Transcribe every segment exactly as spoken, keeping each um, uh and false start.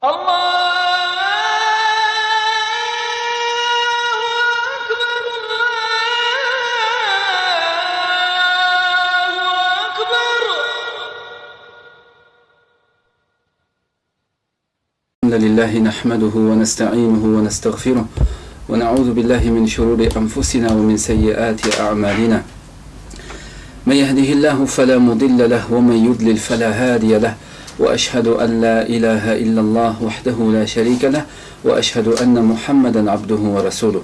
الله أكبر، الله أكبر. الحمد لله نحمده ونستعينه ونستغفره، ونعوذ بالله من شرور أنفسنا ومن سيئات أعمالنا. من يهده الله فلا مضل له، ومن يضلل فلا هادي له، وأشهد أن لا إله إلا الله وحده لا شريك له، وأشهد أن محمدا عبده ورسوله.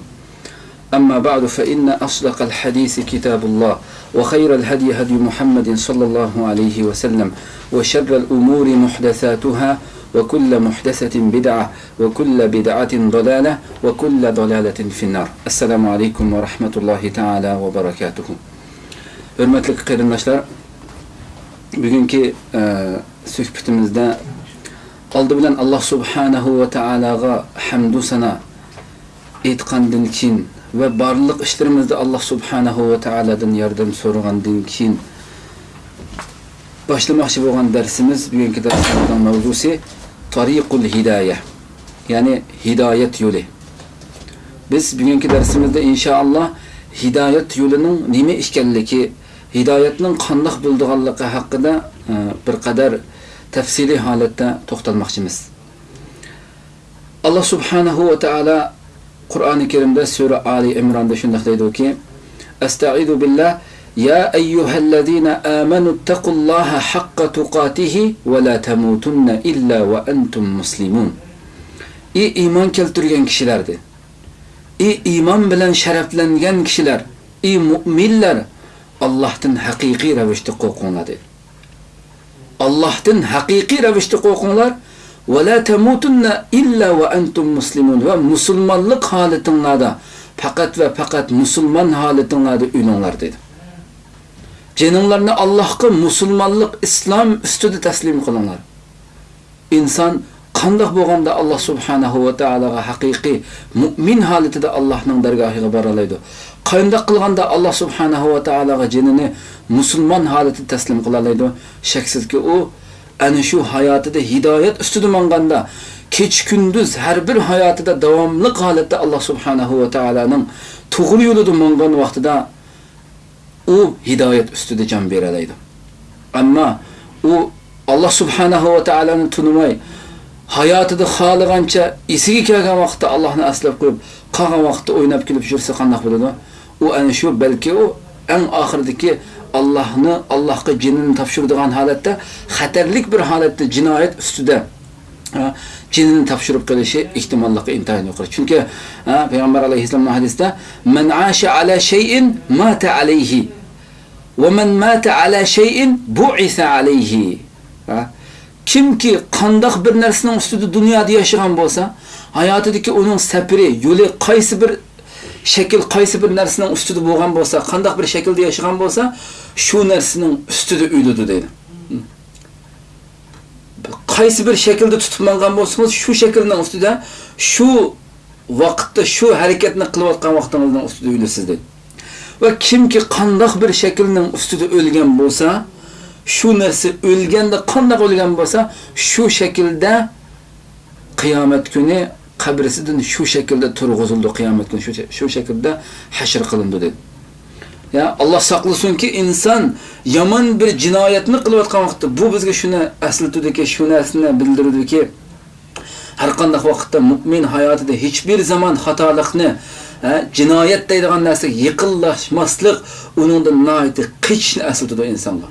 أما بعد، فإن أصدق الحديث كتاب الله، وخير الهدي هدي محمد صلى الله عليه وسلم، وشر الأمور محدثاتها، وكل محدثة بدعة، وكل بدعة ضلالة، وكل ضلالة في النار. السلام عليكم ورحمة الله تعالى وبركاته. ھۆرمەتلىك قېرىنداشلار، بۈگۈنكى، ئە، سۆھبىتىمىزدە ئالدى بىلەن ئاللاھ سۇبھانەھۇ ۋە تائالاغا ھەمدۇ سانا ئېيتقاندىن كېيىن ۋە بارلىق ئىشلىرىمىزدا ئاللاھ سۇبھانەھۇ ۋە تائالادىن ياردەم سورىغاندىن كېيىن، باشلىماقچى بولغان دەرسىمىز، بۈگۈنكى دەرسىمىزنىڭ ماۋزۇسى تارىقۇل ھىدايە، يەنى ھىدايەت يولى. بىز بۈگۈنكى دەرسىمىزدە ئىنشائاللاھ ھىدايەت يولىنىڭ نېمە ئىكەنلىكى، ھىدايەتنىڭ قانداق بولىدىغانلىقى ھەققىدە، ئە، بىر قەدەر تەپسىلىي ھالەتتە توختالماقچىمىز. ئاللاھ سۇبھانەھۇ ۋە تائالا قۇرئانى كەرىمدە سۈرە ئالى ئىمراندا شۇنداق دەيدۇكى، ئەستەئىزۇ بىللاھ، يا ئەييۇھەللەزىنە ئامەنۇتتەقۇللاھە ھەققە تۇقاتىھى ۋە لا تەمۇتۇننە ئىللا ۋە ئەنتۇم مۇسلىمۇن. ئى ئىمان كەلتۈرگەن كىشىلەر، دېدى. ئى ئىمان بىلەن شەرەپلەنگەن كىشىلەر، ئى مۇئمىنلەر، ئاللاھتىن ھەقىقىي رەۋىشتە قورقۇڭلار، دېدى. ئاللاھتىن ھەقىقىي رەۋىشتە قورقۇڭلار. ۋە لا تەمۇتۇننە ئىللا ۋە ئەنتۇم مۇسلىمۇن، ۋە مۇسۇلمانلىق ھالىتىڭلاردا، پەقەت ۋە پەقەت مۇسۇلمان ھالىتىڭلاردا ئۆلۈڭلار، دېدى. جېنىڭلارنى ئاللاھقا مۇسۇلمانلىق، ئىسلام ئۈستىدە تەسلىم قىلىڭلار. ئىنسان قانداق بولغاندا ئاللاھ سۇبھانەھۇ ۋە تائالاغا ھەقىقىي مۇئمىن ھالىتىدە ئاللاھنىڭ دەرگاھىغا بارالايدۇ؟ قانداق قىلغاندا ئاللاھ سۇبھانەھۇ ۋە تائالاغا جېنىنى مۇسۇلمان ھالىتىدە تەسلىم قىلالايدۇ؟ شەكسىزكى، ئۇ ئەنە شۇ ھاياتىدا ھىدايەت ئۈستىدە ماڭغاندا، كېچە-كۈندۈز ھەر بىر ھاياتىدا داۋاملىق ھالەتتە ئاللاھ سۇبھانەھۇ ۋە تائالانىڭ توغرا يولىدا ماڭغان ۋاقتىدا، ئۇ ھىدايەت ئۈستىدە جان بېرەلەيدۇ. ئەمما ئۇ ئاللاھ سۇبھانەھۇ ۋە تائالانى تونۇماي، ھاياتىدا خالىغانچە ئېسىگە كەلگەن ۋاقىتتا ئاللاھنى ئەسلەپ قويۇپ، قالغان ۋاقىتتا ئويناپ كۈلۈپ يۈرسە قانداق بولىدۇ؟ ئۇ ئەنە شۇ، بەلكى ئۇ ئەڭ ئاخىرىدىكى ئاللاھنى، ئاللاھقا جېنىنى تاپشۇرىدىغان ھالەتتە، خەتەرلىك بىر ھالەتتە، جىنايەت ئۈستىدە، ھە، جېنىنى تاپشۇرۇپ قېلىشى ئېھتىماللىقى ئىنتايىن يۇقىرى. چۈنكى، ھە، پەيغەمبەر ئەلەيھىسسالامنىڭ ھەدىسىدە، مەن ئاشە ئەلە شەيئىن ماتە ئەلەيھى، ۋە مەن ماتە ئەلە شەيئىن بۇئىسە ئەلەيھى. ھە؟ كىمكى قانداق بىر نەرسىنىڭ ئۈستىدە دۇنيادا ياشىغان بولسا، ھاياتىدىكى ئۇنىڭ سەپىرى، يولى قايسى بىر شەكىل، قايسى بىر نەرسىنىڭ ئۈستىدە بولغان بولسا، قانداق بىر شەكىلدە ياشىغان بولسا، شۇ نەرسىنىڭ ئۈستىدە ئۆلىدۇ، دەيدۇ. قايسى بىر شەكىلدە تۇتۇپ ماڭغان بولسىڭىز، شۇ شەكىلنىڭ ئۈستىدە، شۇ ۋاقىتتا، شۇ ھەرىكەتنى قىلىۋاتقان ۋاقتىڭىزنىڭ ئۈستىدە ئۆلىسىز، دەيدۇ. ۋە كىمكى قانداق بىر شەكىلنىڭ ئۈستىدە ئۆلگەن بولسا، شۇ نەرسە ئۆلگەندە قانداق ئۆلگەن بولسا، شۇ شەكىلدە قىيامەت كۈنى قەبرىسىدىن شۇ شەكىلدە تۇرغۇزۇلىدۇ، قىيامەت كۈنى شۇ، شۇ شەكىلدە ھەشر قىلىنىدۇ، دېدى. يا، ئاللا ساقلىسۇنكى، ئىنسان يامان بىر جىنايەتنى قىلىۋاتقان ۋاقىتتا، بۇ بىزگە شۇنى ئەسلىتىدۇكى، شۇ نەرسىنى بىلدۈرىدۇكى، ھەر قانداق ۋاقىتتا مۇئمىن ھاياتىدا ھېچبىر زامان خاتالىقنى، ھە، جىنايەت دەيدىغان نەرسىگە يېقىنلاشماسلىق، ئۇنىڭدىن ناھايىتى قېچىشنى ئەسلىتىدۇ ئىنسانغا.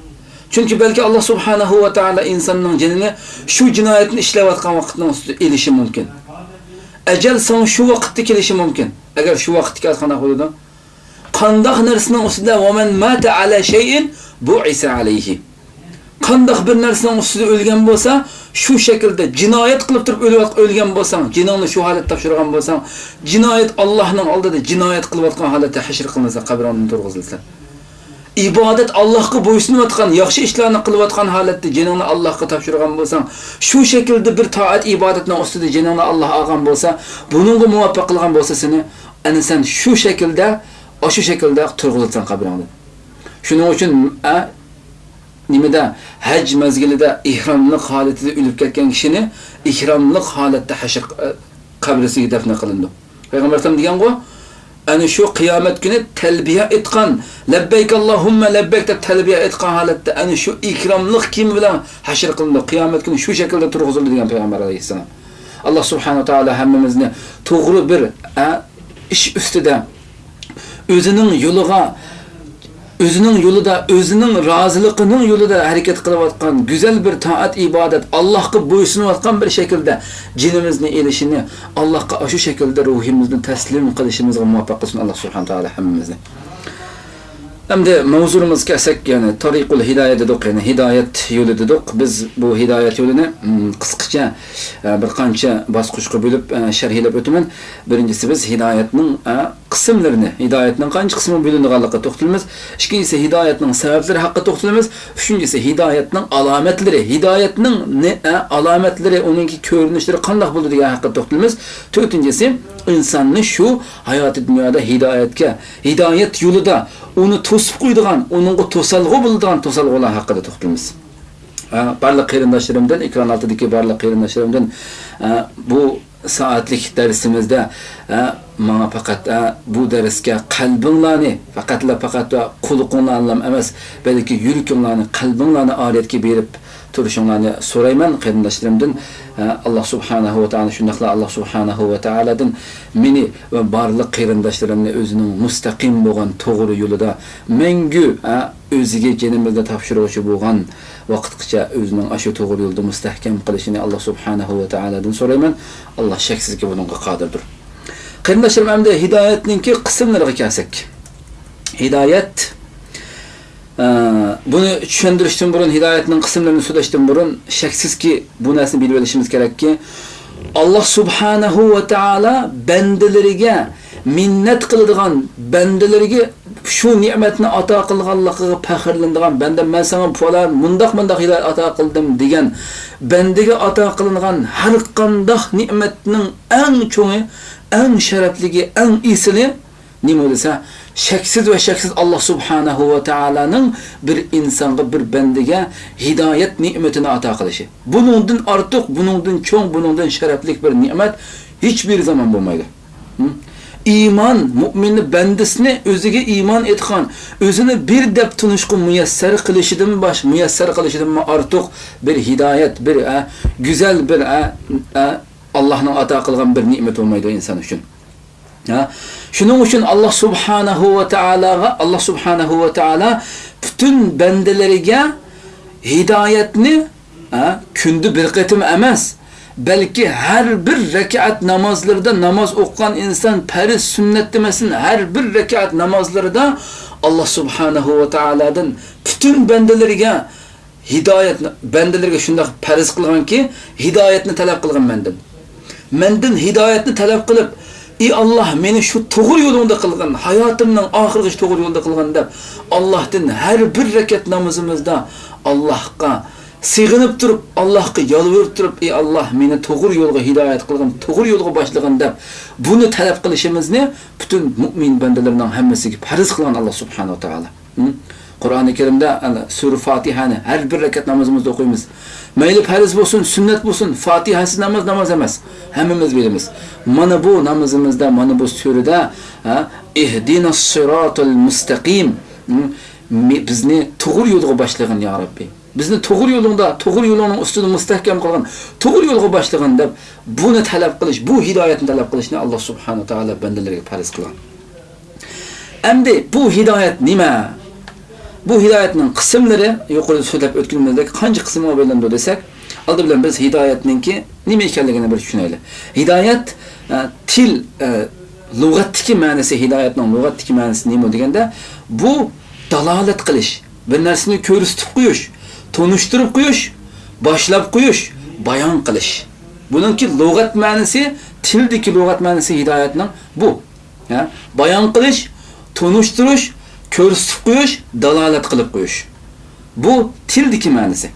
چۈنكى بەلكى ئاللا سۇبھانەھۇ ۋە تائالا ئىنساننىڭ جېنىنى شۇ جىنايەتنى ئىشلەۋاتقان ۋاقىتنىڭ ئۈستىدە ئېلىشى مۇمكىن. ئەجەل ساڭا شۇ ۋاقىتتا كېلىشى مۇمكىن. ئەگەر شۇ ۋاقىتتا كەلسە قانداق بولىدۇ؟ قانداق نەرسىنىڭ ئۈستىدە، ۋە مەن ماتە ئەلە شەيئىن بۇئىسە ئەلەيھى. قانداق بىر نەرسىنىڭ ئۈستىدە ئۆلگەن بولسا، شۇ شەكىلدە جىنايەت قىلىپ تۇرۇپ ئۆلۈۋات-، ئۆلگەن بولساڭ، جېنىڭنى شۇ ھالەتتە تاپشۇرغان بولساڭ، جىنايەت ئاللاھنىڭ ئالدىدا جىنايەت قىلىۋاتقان ھالەتتە ھەشر قىلىنىسەن، قەبرىڭدىن تۇرغۇزۇلىسەن. ئىبادەت، ئاللاھقا بويسۇنۇۋاتقان، ياخشى ئىشلارنى قىلىۋاتقان ھالەتتە جېنىڭنى ئاللاھقا تاپشۇرغان بولساڭ، شۇ شەكىلدە بىر تائەت ئىبادەتنىڭ ئۈستىدە جېنىڭنى ئاللاھ ئالغان بولسا، بۇنىڭغا مۇۋەپپەق قىلغان بولسا سېنى، ئەنە سەن شۇ شەكىلدە، ئاشۇ شەكىلدە تۇرغۇزۇلىسەن قەبرىڭدىن. شۇنىڭ ئۈچۈن، ئە، نېمىدە؟ ھەج مەزگىلىدە ئېھراملىق ھالىتىدە ئۆلۈپ كەتكەن كىشىنى ئېھراملىق ھالەتتە ھەشر، ئە، قەبرىسىگە دەپنە قىلىنىدۇ. پەيغەمبەر ئەلەيھىسسالام دېگەنغۇ، ئەنە شۇ قىيامەت كۈنى تەلبىيە ئېيتقان، لەببەيك ئاللاھۇممە لەببەيك دەپ تەلبىيە ئېيتقان ھالەتتە ئەنە شۇ ئىكراملىق كىيىم بىلەن ھەشر قىلىنىدۇ. قىيامەت كۈنى شۇ شەكىلدە تۇرغۇزۇلىدۇ دېگەن پەيغەمبەر ئەلەيھىسسالام. ئاللا سۇبھانەھۇ ۋە تائالا ھەممىمىزنى توغرا بىر، ئە، ئىش ئۈستىدە، ئۆزىنىڭ يولىغا، ئۆزىنىڭ يولىدا، ئۆزىنىڭ رازىلىقىنىڭ يولىدا ھەرىكەت قىلىۋاتقان، گۈزەل بىر تائەت، ئىبادەت، ئاللاھقا بويسۇنۇۋاتقان بىر شەكىلدە جېنىمىزنى ئېلىشىنى، ئاللاھقا ئاشۇ شەكىلدە روھىمىزنى تەسلىم قىلىشىمىزغا مۇۋەپپەق قىلسۇن ئاللا سۇبھانەھۇ ۋە تائالا ھەممىمىزنى. ئەمدى ماۋزۇمىزغا كەلسەك، يەنى تارىقۇل ھىدايە دېدۇق، يەنى ھىدايەت يولى دېدۇق. بىز بۇ ھىدايەت يولىنى، م، قىسقىچە، ئە، بىر قانچە باسقۇچقا بۆلۈپ، ئە، شەرھلەپ ئۆتىمەن. بىرىنچىسى، بىز ھىدايەتنىڭ، ئە، قىسىملىرىنى، ھىدايەتنىڭ قانچە قىسىمغا بۆلۈنىدىغانلىقىغا توختىلىمىز. ئىككىنچىسى، ھىدايەتنىڭ سەۋەبلىرى ھەققىدە توختىلىمىز. ئۈچىنچىسى، ھىدايەتنىڭ ئالامەتلىرى، ھىدايەتنىڭ نە-، ئە، ئالامەتلىرى، ئۇنىڭكى كۆرۈنۈشلىرى قانداق بولىدۇ دېگەن ھەققىدە توختىلىمىز. تۆتىنچىسى، ئىنساننى شۇ ھاياتىي دۇنيادا ھىدايەتكە، ھىدايەت يولىدا ئۇنى توسۇپ قويىدىغان، ئۇنىڭغا توسالغۇ بولىدىغان توسالغۇلار ھەققىدە توختىلىمىز. ئە، بارلىق قېرىنداشلىرىمدىن، ئېكران ئالدىدىكى بارلىق قېرىنداشلىرىمدىن، ئە، بۇ سائەتلىك دەرسىمىزدە، ئە، ماڭا پەقەت، ئە، بۇ دەرسكە قەلبىڭلارنى، پەقەتلا پەقەت قۇلىقىڭلارنىلا ئەمەس، بەلكى يۈرىكىڭلارنى، قەلبىڭلارنى ئارىيەتكە بېرىپ تۇرۇشۇڭلارنى سورايمەن قېرىنداشلىرىمدىن. ئە، ئاللا سۇبھانەھۇ ۋە تائالا، شۇنداقلا ئاللا سۇبھانەھۇ ۋە تائالادىن مېنى ۋە بارلىق قېرىنداشلىرىمنى ئۆزىنىڭ مۇستەقىم بولغان توغرا يولىدا مەڭگۈ، ئە، ئۆزىگە جېنىمىزنى تاپشۇرغۇچى بولغان ۋاقىتقىچە ئۆزىنىڭ ئاشۇ توغرا يولدا مۇستەھكەم قىلىشىنى ئاللا سۇبھانەھۇ ۋە تائالادىن سورايمەن. ئاللا شەكسىزكى بۇنىڭغا قادىردۇر. قېرىنداشلىرىم، ئەمدى ھىدايەتنىڭكى قىسىملىرىغا كەلسەك. ھىدايەت، ئە، بۇنى چۈشەندۈرۈشتىن بۇرۇن، ھىدايەتنىڭ قىسىملىرىنى سۆزلەشتىن بۇرۇن، شەكسىزكى بۇ نەرسىنى بىلىۋېلىشىمىز كېرەككى، ئاللا سۇبھانەھۇ ۋە تائالا بەندىلىرىگە مىننەت قىلىدىغان، بەندىلىرىگە شۇ نېمەتنى ئاتا قىلغانلىقىغا پەخىرلىنىدىغان بەندە، مەن ساڭا پالان مۇنداق مۇنداق ھىدايەت ئاتا قىلدىم دېگەن بەندىگە ئاتا قىلىنغان ھەر قانداق نېمەتنىڭ ئەڭ چوڭى، ئەڭ شەرەپلىكى، ئەڭ ئېسىلى نېمە دېسە، شەكسىز ۋە شەكسىز ئاللا سۇبھانەھۇ ۋە تائالانىڭ بىر ئىنسانغا، بىر بەندىگە ھىدايەت نېمىتىنى ئاتا قىلىشى. بۇنىڭدىن ئارتۇق، بۇنىڭدىن چوڭ، بۇنىڭدىن شەرەپلىك بىر نېمەت ھېچبىر زامان بولمايدۇ. ھە؟ ئىمان، مۇئمىننى، بەندىسىنى ئۆزىگە ئىمان ئېيتقان، ئۆزىنى بىر دەپ تونۇشقا مۇيەسسەر قىلىشىدىن باش-، مۇيەسسەر قىلىشىدىنمۇ ئارتۇق بىر ھىدايەت، بىر، ئە، گۈزەل بىر، ئە، ئە، ئاللاھنىڭ ئاتا قىلغان بىر نېمەت بولمايدۇ ئىنسان ئۈچۈن. ھە؟ شۇنىڭ ئۈچۈن ئاللا سۇبھانەھۇ ۋە تائالاغا، ئاللا سۇبھانەھۇ ۋە تائالا پۈتۈن بەندىلىرىگە ھىدايەتنى، ھە، كۈندە بىر قېتىم ئەمەس، بەلكى ھەر بىر رەكەت نامازلىرىدا، ناماز ئوقۇغان ئىنسان پەرز، سۈننەت دېمەسىن، ھەر بىر رەكەت نامازلىرىدا ئاللا سۇبھانەھۇ ۋە تائالادىن پۈتۈن بەندىلىرىگە ھىدايەتنى، بەندىلىرىگە شۇنداق پەرز قىلغانكى، ھىدايەتنى تەلەپ قىلغىن مەندىن. مەندىن ھىدايەتنى تەلەپ قىلىپ، ئى ئاللا، مېنى شۇ توغرا يولۇڭدا قىلغىن، ھاياتىمنىڭ ئاخىرىغىچە توغرا يولدا قىلغىن دەپ، ئاللاھتىن ھەر بىر رەكەت نامىزىمىزدا ئاللاھقا سېغىنىپ تۇرۇپ، ئاللاھقا يالۋۇرۇپ تۇرۇپ، ئى ئاللا، مېنى توغرا يولغا ھىدايەت قىلغىن، توغرا يولغا باشلىغىن دەپ، بۇنى تەلەپ قىلىشىمىزنى پۈتۈن مۇئمىن بەندىلىرىنىڭ ھەممىسىگە پەرز قىلغان ئاللا سۇبھانەھۇ ۋە تائالا. ھە؟ قۇرئانى كەرىمدە، ئەنە، سۈرە فاتىھەنى ھەر بىر رەكەت نامىزىمىزدا ئوقۇيمىز. مەيلى پەرز بولسۇن، سۈننەت بولسۇن، فاتىھەسىز ناماز ناماز ئەمەس. ھەممىمىز بىلىمىز. مانا بۇ نامىزىمىزدا، مانا بۇ سۈرىدە، ھە، ئىھدىنەس سىراتەل مۇستەقىم. ھە؟ مى-، بىزنى توغرا يولغا باشلىغىن، يا رەببى. بىزنى توغرا يولۇڭدا، توغرا يولۇڭنىڭ ئۈستىدە مۇستەھكەم قىلغىن، توغرا يولغا باشلىغىن دەپ، بۇنى تەلەپ قىلىش، بۇ ھىدايەتنى تەلەپ قىلىشنى ئاللا سۇبھانەھۇ ۋە تائالا بەندىلىرىگە پەرز قىلغان. ئەمدى بۇ ھىدايەت نېمە؟ بۇ ھىدايەتنىڭ قىسىملىرى، يۇقىرىدا سۆزلەپ ئۆتكىنىمىزدەك، قانچە قىسىمغا بۆلۈنىدۇ دېسەك، ئالدى بىلەن بىز ھىدايەتنىڭكى نېمە ئىكەنلىكىنى بىر چۈشىنەيلى. ھىدايەت، ئە، تىل، ئە، لۇغەتتىكى مەنىسى، ھىدايەتنىڭ لۇغەتتىكى مەنىسى نېمە دېگەندە، بۇ دالالەت قىلىش، بىر نەرسىنى كۆرسىتىپ قويۇش، تونۇشتۇرۇپ قويۇش، باشلاپ قويۇش، بايان قىلىش. بۇنىڭكى لۇغەت مەنىسى، تىلدىكى لۇغەت مەنىسى ھىدايەتنىڭ بۇ. ھە؟ بايان قىلىش، تونۇشتۇرۇش، كۆرسىتىپ قويۇش، دالالەت قىلىپ قويۇش. بۇ تىلدىكى مەنىسى.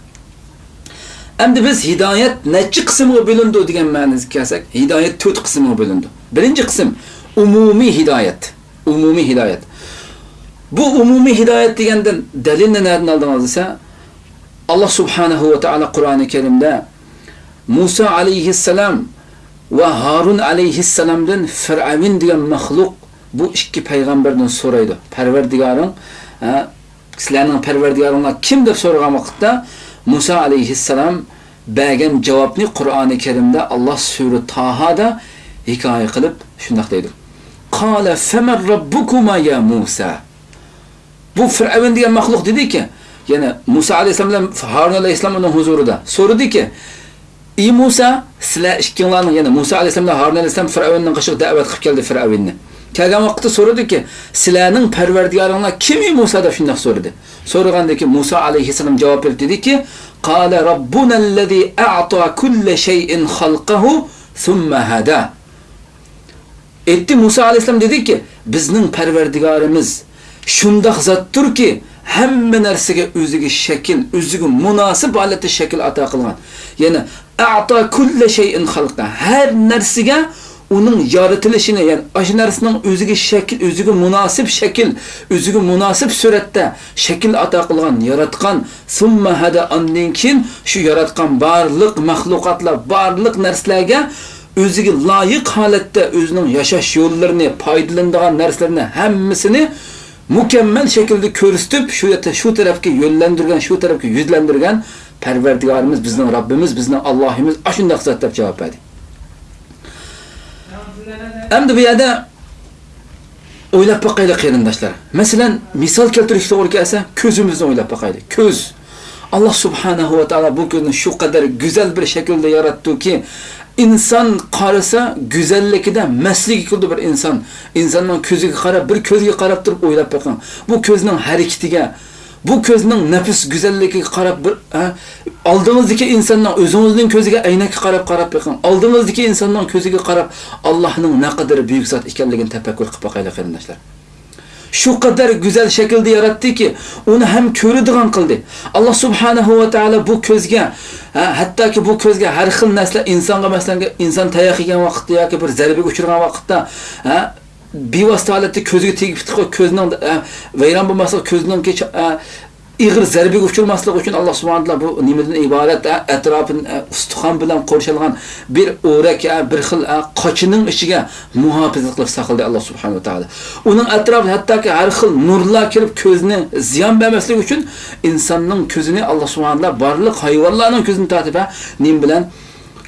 ئەمدى بىز ھىدايەت نەچچە قىسىمغا بۆلۈنىدۇ دېگەن مەنىگە كەلسەك، ھىدايەت تۆت قىسىمغا بۆلۈنىدۇ. بىرىنچى قىسىم، ئومۇمىي ھىدايەت. ئومۇمىي ھىدايەت. بۇ ئومۇمىي ھىدايەت دېگەندىن دەلىلنى نەدىن ئالدىڭىز دېسە، ئاللا سۇبھانەھۇ ۋە تائالا قۇرئانى كەرىمدە مۇسا ئەلەيھىسسالام ۋە ھارۇن ئەلەيھىسسالامدىن فىرئەۋن دېگەن مەخلۇق بۇ ئىككى پەيغەمبەردىن سورايدۇ. پەرۋەردىگارىڭ، ھە، سىلەرنىڭ پەرۋەردىگارىڭلار كىم دەپ سورىغان ۋاقىتتا مۇسا ئەلەيھىسسالام بەرگەن جاۋابنى قۇرئانى كەرىمدە ئاللا سۈرە تاھادا ھېكايە قىلىپ شۇنداق دەيدۇ. قال فمن ربكما يا موسى. بۇ فىرئەۋن دېگەن مەخلۇق دېدىكى، يەنى مۇسا ئەلەيھىسسالام بىلەن ھارۇن ئەلەيھىسسالام ئۇنىڭ ھۇزۇرىدا سورىدىكى، ئى مۇسا، سىلەر ئىككىڭلارنىڭ، يەنى مۇسا ئەلەيھىسسالام بىلەن ھارۇن ئەلەيھىسسالام فىرئەۋننىڭ قېشىغا دەۋەت قىلىپ كەلدى فىرئەۋننى. كەلگەن ۋاقىتتا سورىدىكى، سىلەرنىڭ پەرۋەردىگارىڭلار كىم ئى مۇسا دەپ شۇنداق سورىدى. سورىغاندىكى مۇسا ئەلەيھىسسالام جاۋاب بېرىپ دېدىكى، قال ربنا الذي أعطى كل شيء خلقه ثم هدى. ئېيتتى، مۇسا ئەلەيھىسسالام دېدىكى، بىزنىڭ پەرۋەردىگارىمىز شۇنداق زاتتۇركى، ھەممە نەرسىگە ئۆزىگە شەكىل، ئۆزىگە مۇناسىپ ھالەتتە شەكىل ئاتا قىلغان. يەنى، أعطى كل شيء خلقه، ھەر نەرسىگە ئۇنىڭ يارىتىلىشىنى، يەنى ئاشۇ نەرسىنىڭ ئۆزىگە شەكىل، ئۆزىگە مۇناسىپ شەكىل، ئۆزىگە مۇناسىپ سۈرەتتە شەكىل ئاتا قىلغان، ياراتقان. ثم هدى، ئاندىن كېيىن شۇ ياراتقان بارلىق مەخلۇقاتلار، بارلىق نەرسىلەرگە ئۆزىگە لايىق ھالەتتە ئۆزىنىڭ ياشاش يوللىرىنى، پايدىلىنىدىغان نەرسىلىرىنى ھەممىسىنى مۇكەممەل شەكىلدە كۆرسىتىپ، شۇ يەردە، شۇ تەرەپكە يۆنلەندۈرگەن، شۇ تەرەپكە يۈزلەندۈرگەن پەرۋەردىگارىمىز، بىزنىڭ رەببىمىز، بىزنىڭ ئاللاھىمىز ئاشۇنداق زات دەپ جاۋاب بەردى. ئەمدى بۇ يەردە ئويلاپ باقايلى، قېرىنداشلار. مەسىلەن، مىسال كەلتۈرۈشكە توغرا كەلسە، كۆزىمىزنى ئويلاپ باقايلى. كۆز. ئاللا سۇبھانەھۇ ۋە تائالا بۇ كۆزنى شۇ قەدەر گۈزەل بىر شەكىلدە ياراتتىكى، ئىنسان قارىسا، گۈزەللىكىدە مەستلىككە كېلىدۇ بىر ئىنسان. ئىنساننىڭ كۆزىگە قاراپ، بىر كۆزگە قاراپ تۇرۇپ ئويلاپ بېقىڭ. بۇ كۆزنىڭ ھەرىكىتىگە، بۇ كۆزنىڭ نەپىس گۈزەللىكىگە قاراپ بىر، ھە، ئالدىڭىزدىكى ئىنساننىڭ، ئۆزىڭىزنىڭ كۆزىگە ئەينەككە قاراپ، قاراپ بېقىڭ. ئالدىڭىزدىكى ئىنساننىڭ كۆزىگە قاراپ، ئاللانىڭ نەقەدەر بۈيۈك زات ئىكەنلىكىنى تەپەككۇر قىلىپ باقايلى، قېرىنداشلار. شۇ قەدەر گۈزەل شەكىلدە ياراتتىكى، ئۇنى ھەم كۆرىدىغان قىلدى. ئاللا سۇبھانەھۇ ۋە تائالا بۇ كۆزگە، ھە، ھەتتاكى بۇ كۆزگە ھەر خىل نەرسىلەر، ئىنسانغا، مەسىلەن، ئىنسان تاياق يېگەن ۋاقىتتا ياكى بىر زەربىگە ئۇچرىغان ۋاقىتتا، ھە، بىۋاسىتە ھالەتتە كۆزىگە تېگىپ، كۆزنىڭ، ئە، ۋەيران بولماسلىقى، كۆزنىڭكى، ئە، ئېغىر زەربىگە ئۇچرىماسلىقى ئۈچۈن ئاللا سۇبھانەھۇ ۋە تائالا بۇ نېمىدىن ئىبارەت، ئە، ئەتراپىنى، ئە، ئۇستىخان بىلەن قورشالغان بىر ئورەك، ئە، بىر خىل، ئە، قاچىنىڭ ئىچىگە مۇھاپىزەت قىلىپ ساقلىدى ئاللا سۇبھانەھۇ ۋە تائالا. ئۇنىڭ ئەتراپىدا ھەتتاكى ھەر خىل نۇرلار كىرىپ كۆزنى زىيان بەرمەسلىكى ئۈچۈن ئىنساننىڭ كۆزىنى ئاللا سۇبھانەھۇ ۋە تائالا بارلىق ھايۋانلارنىڭ كۆزىنى تارتىپ، ئە، نېمە بىلەن؟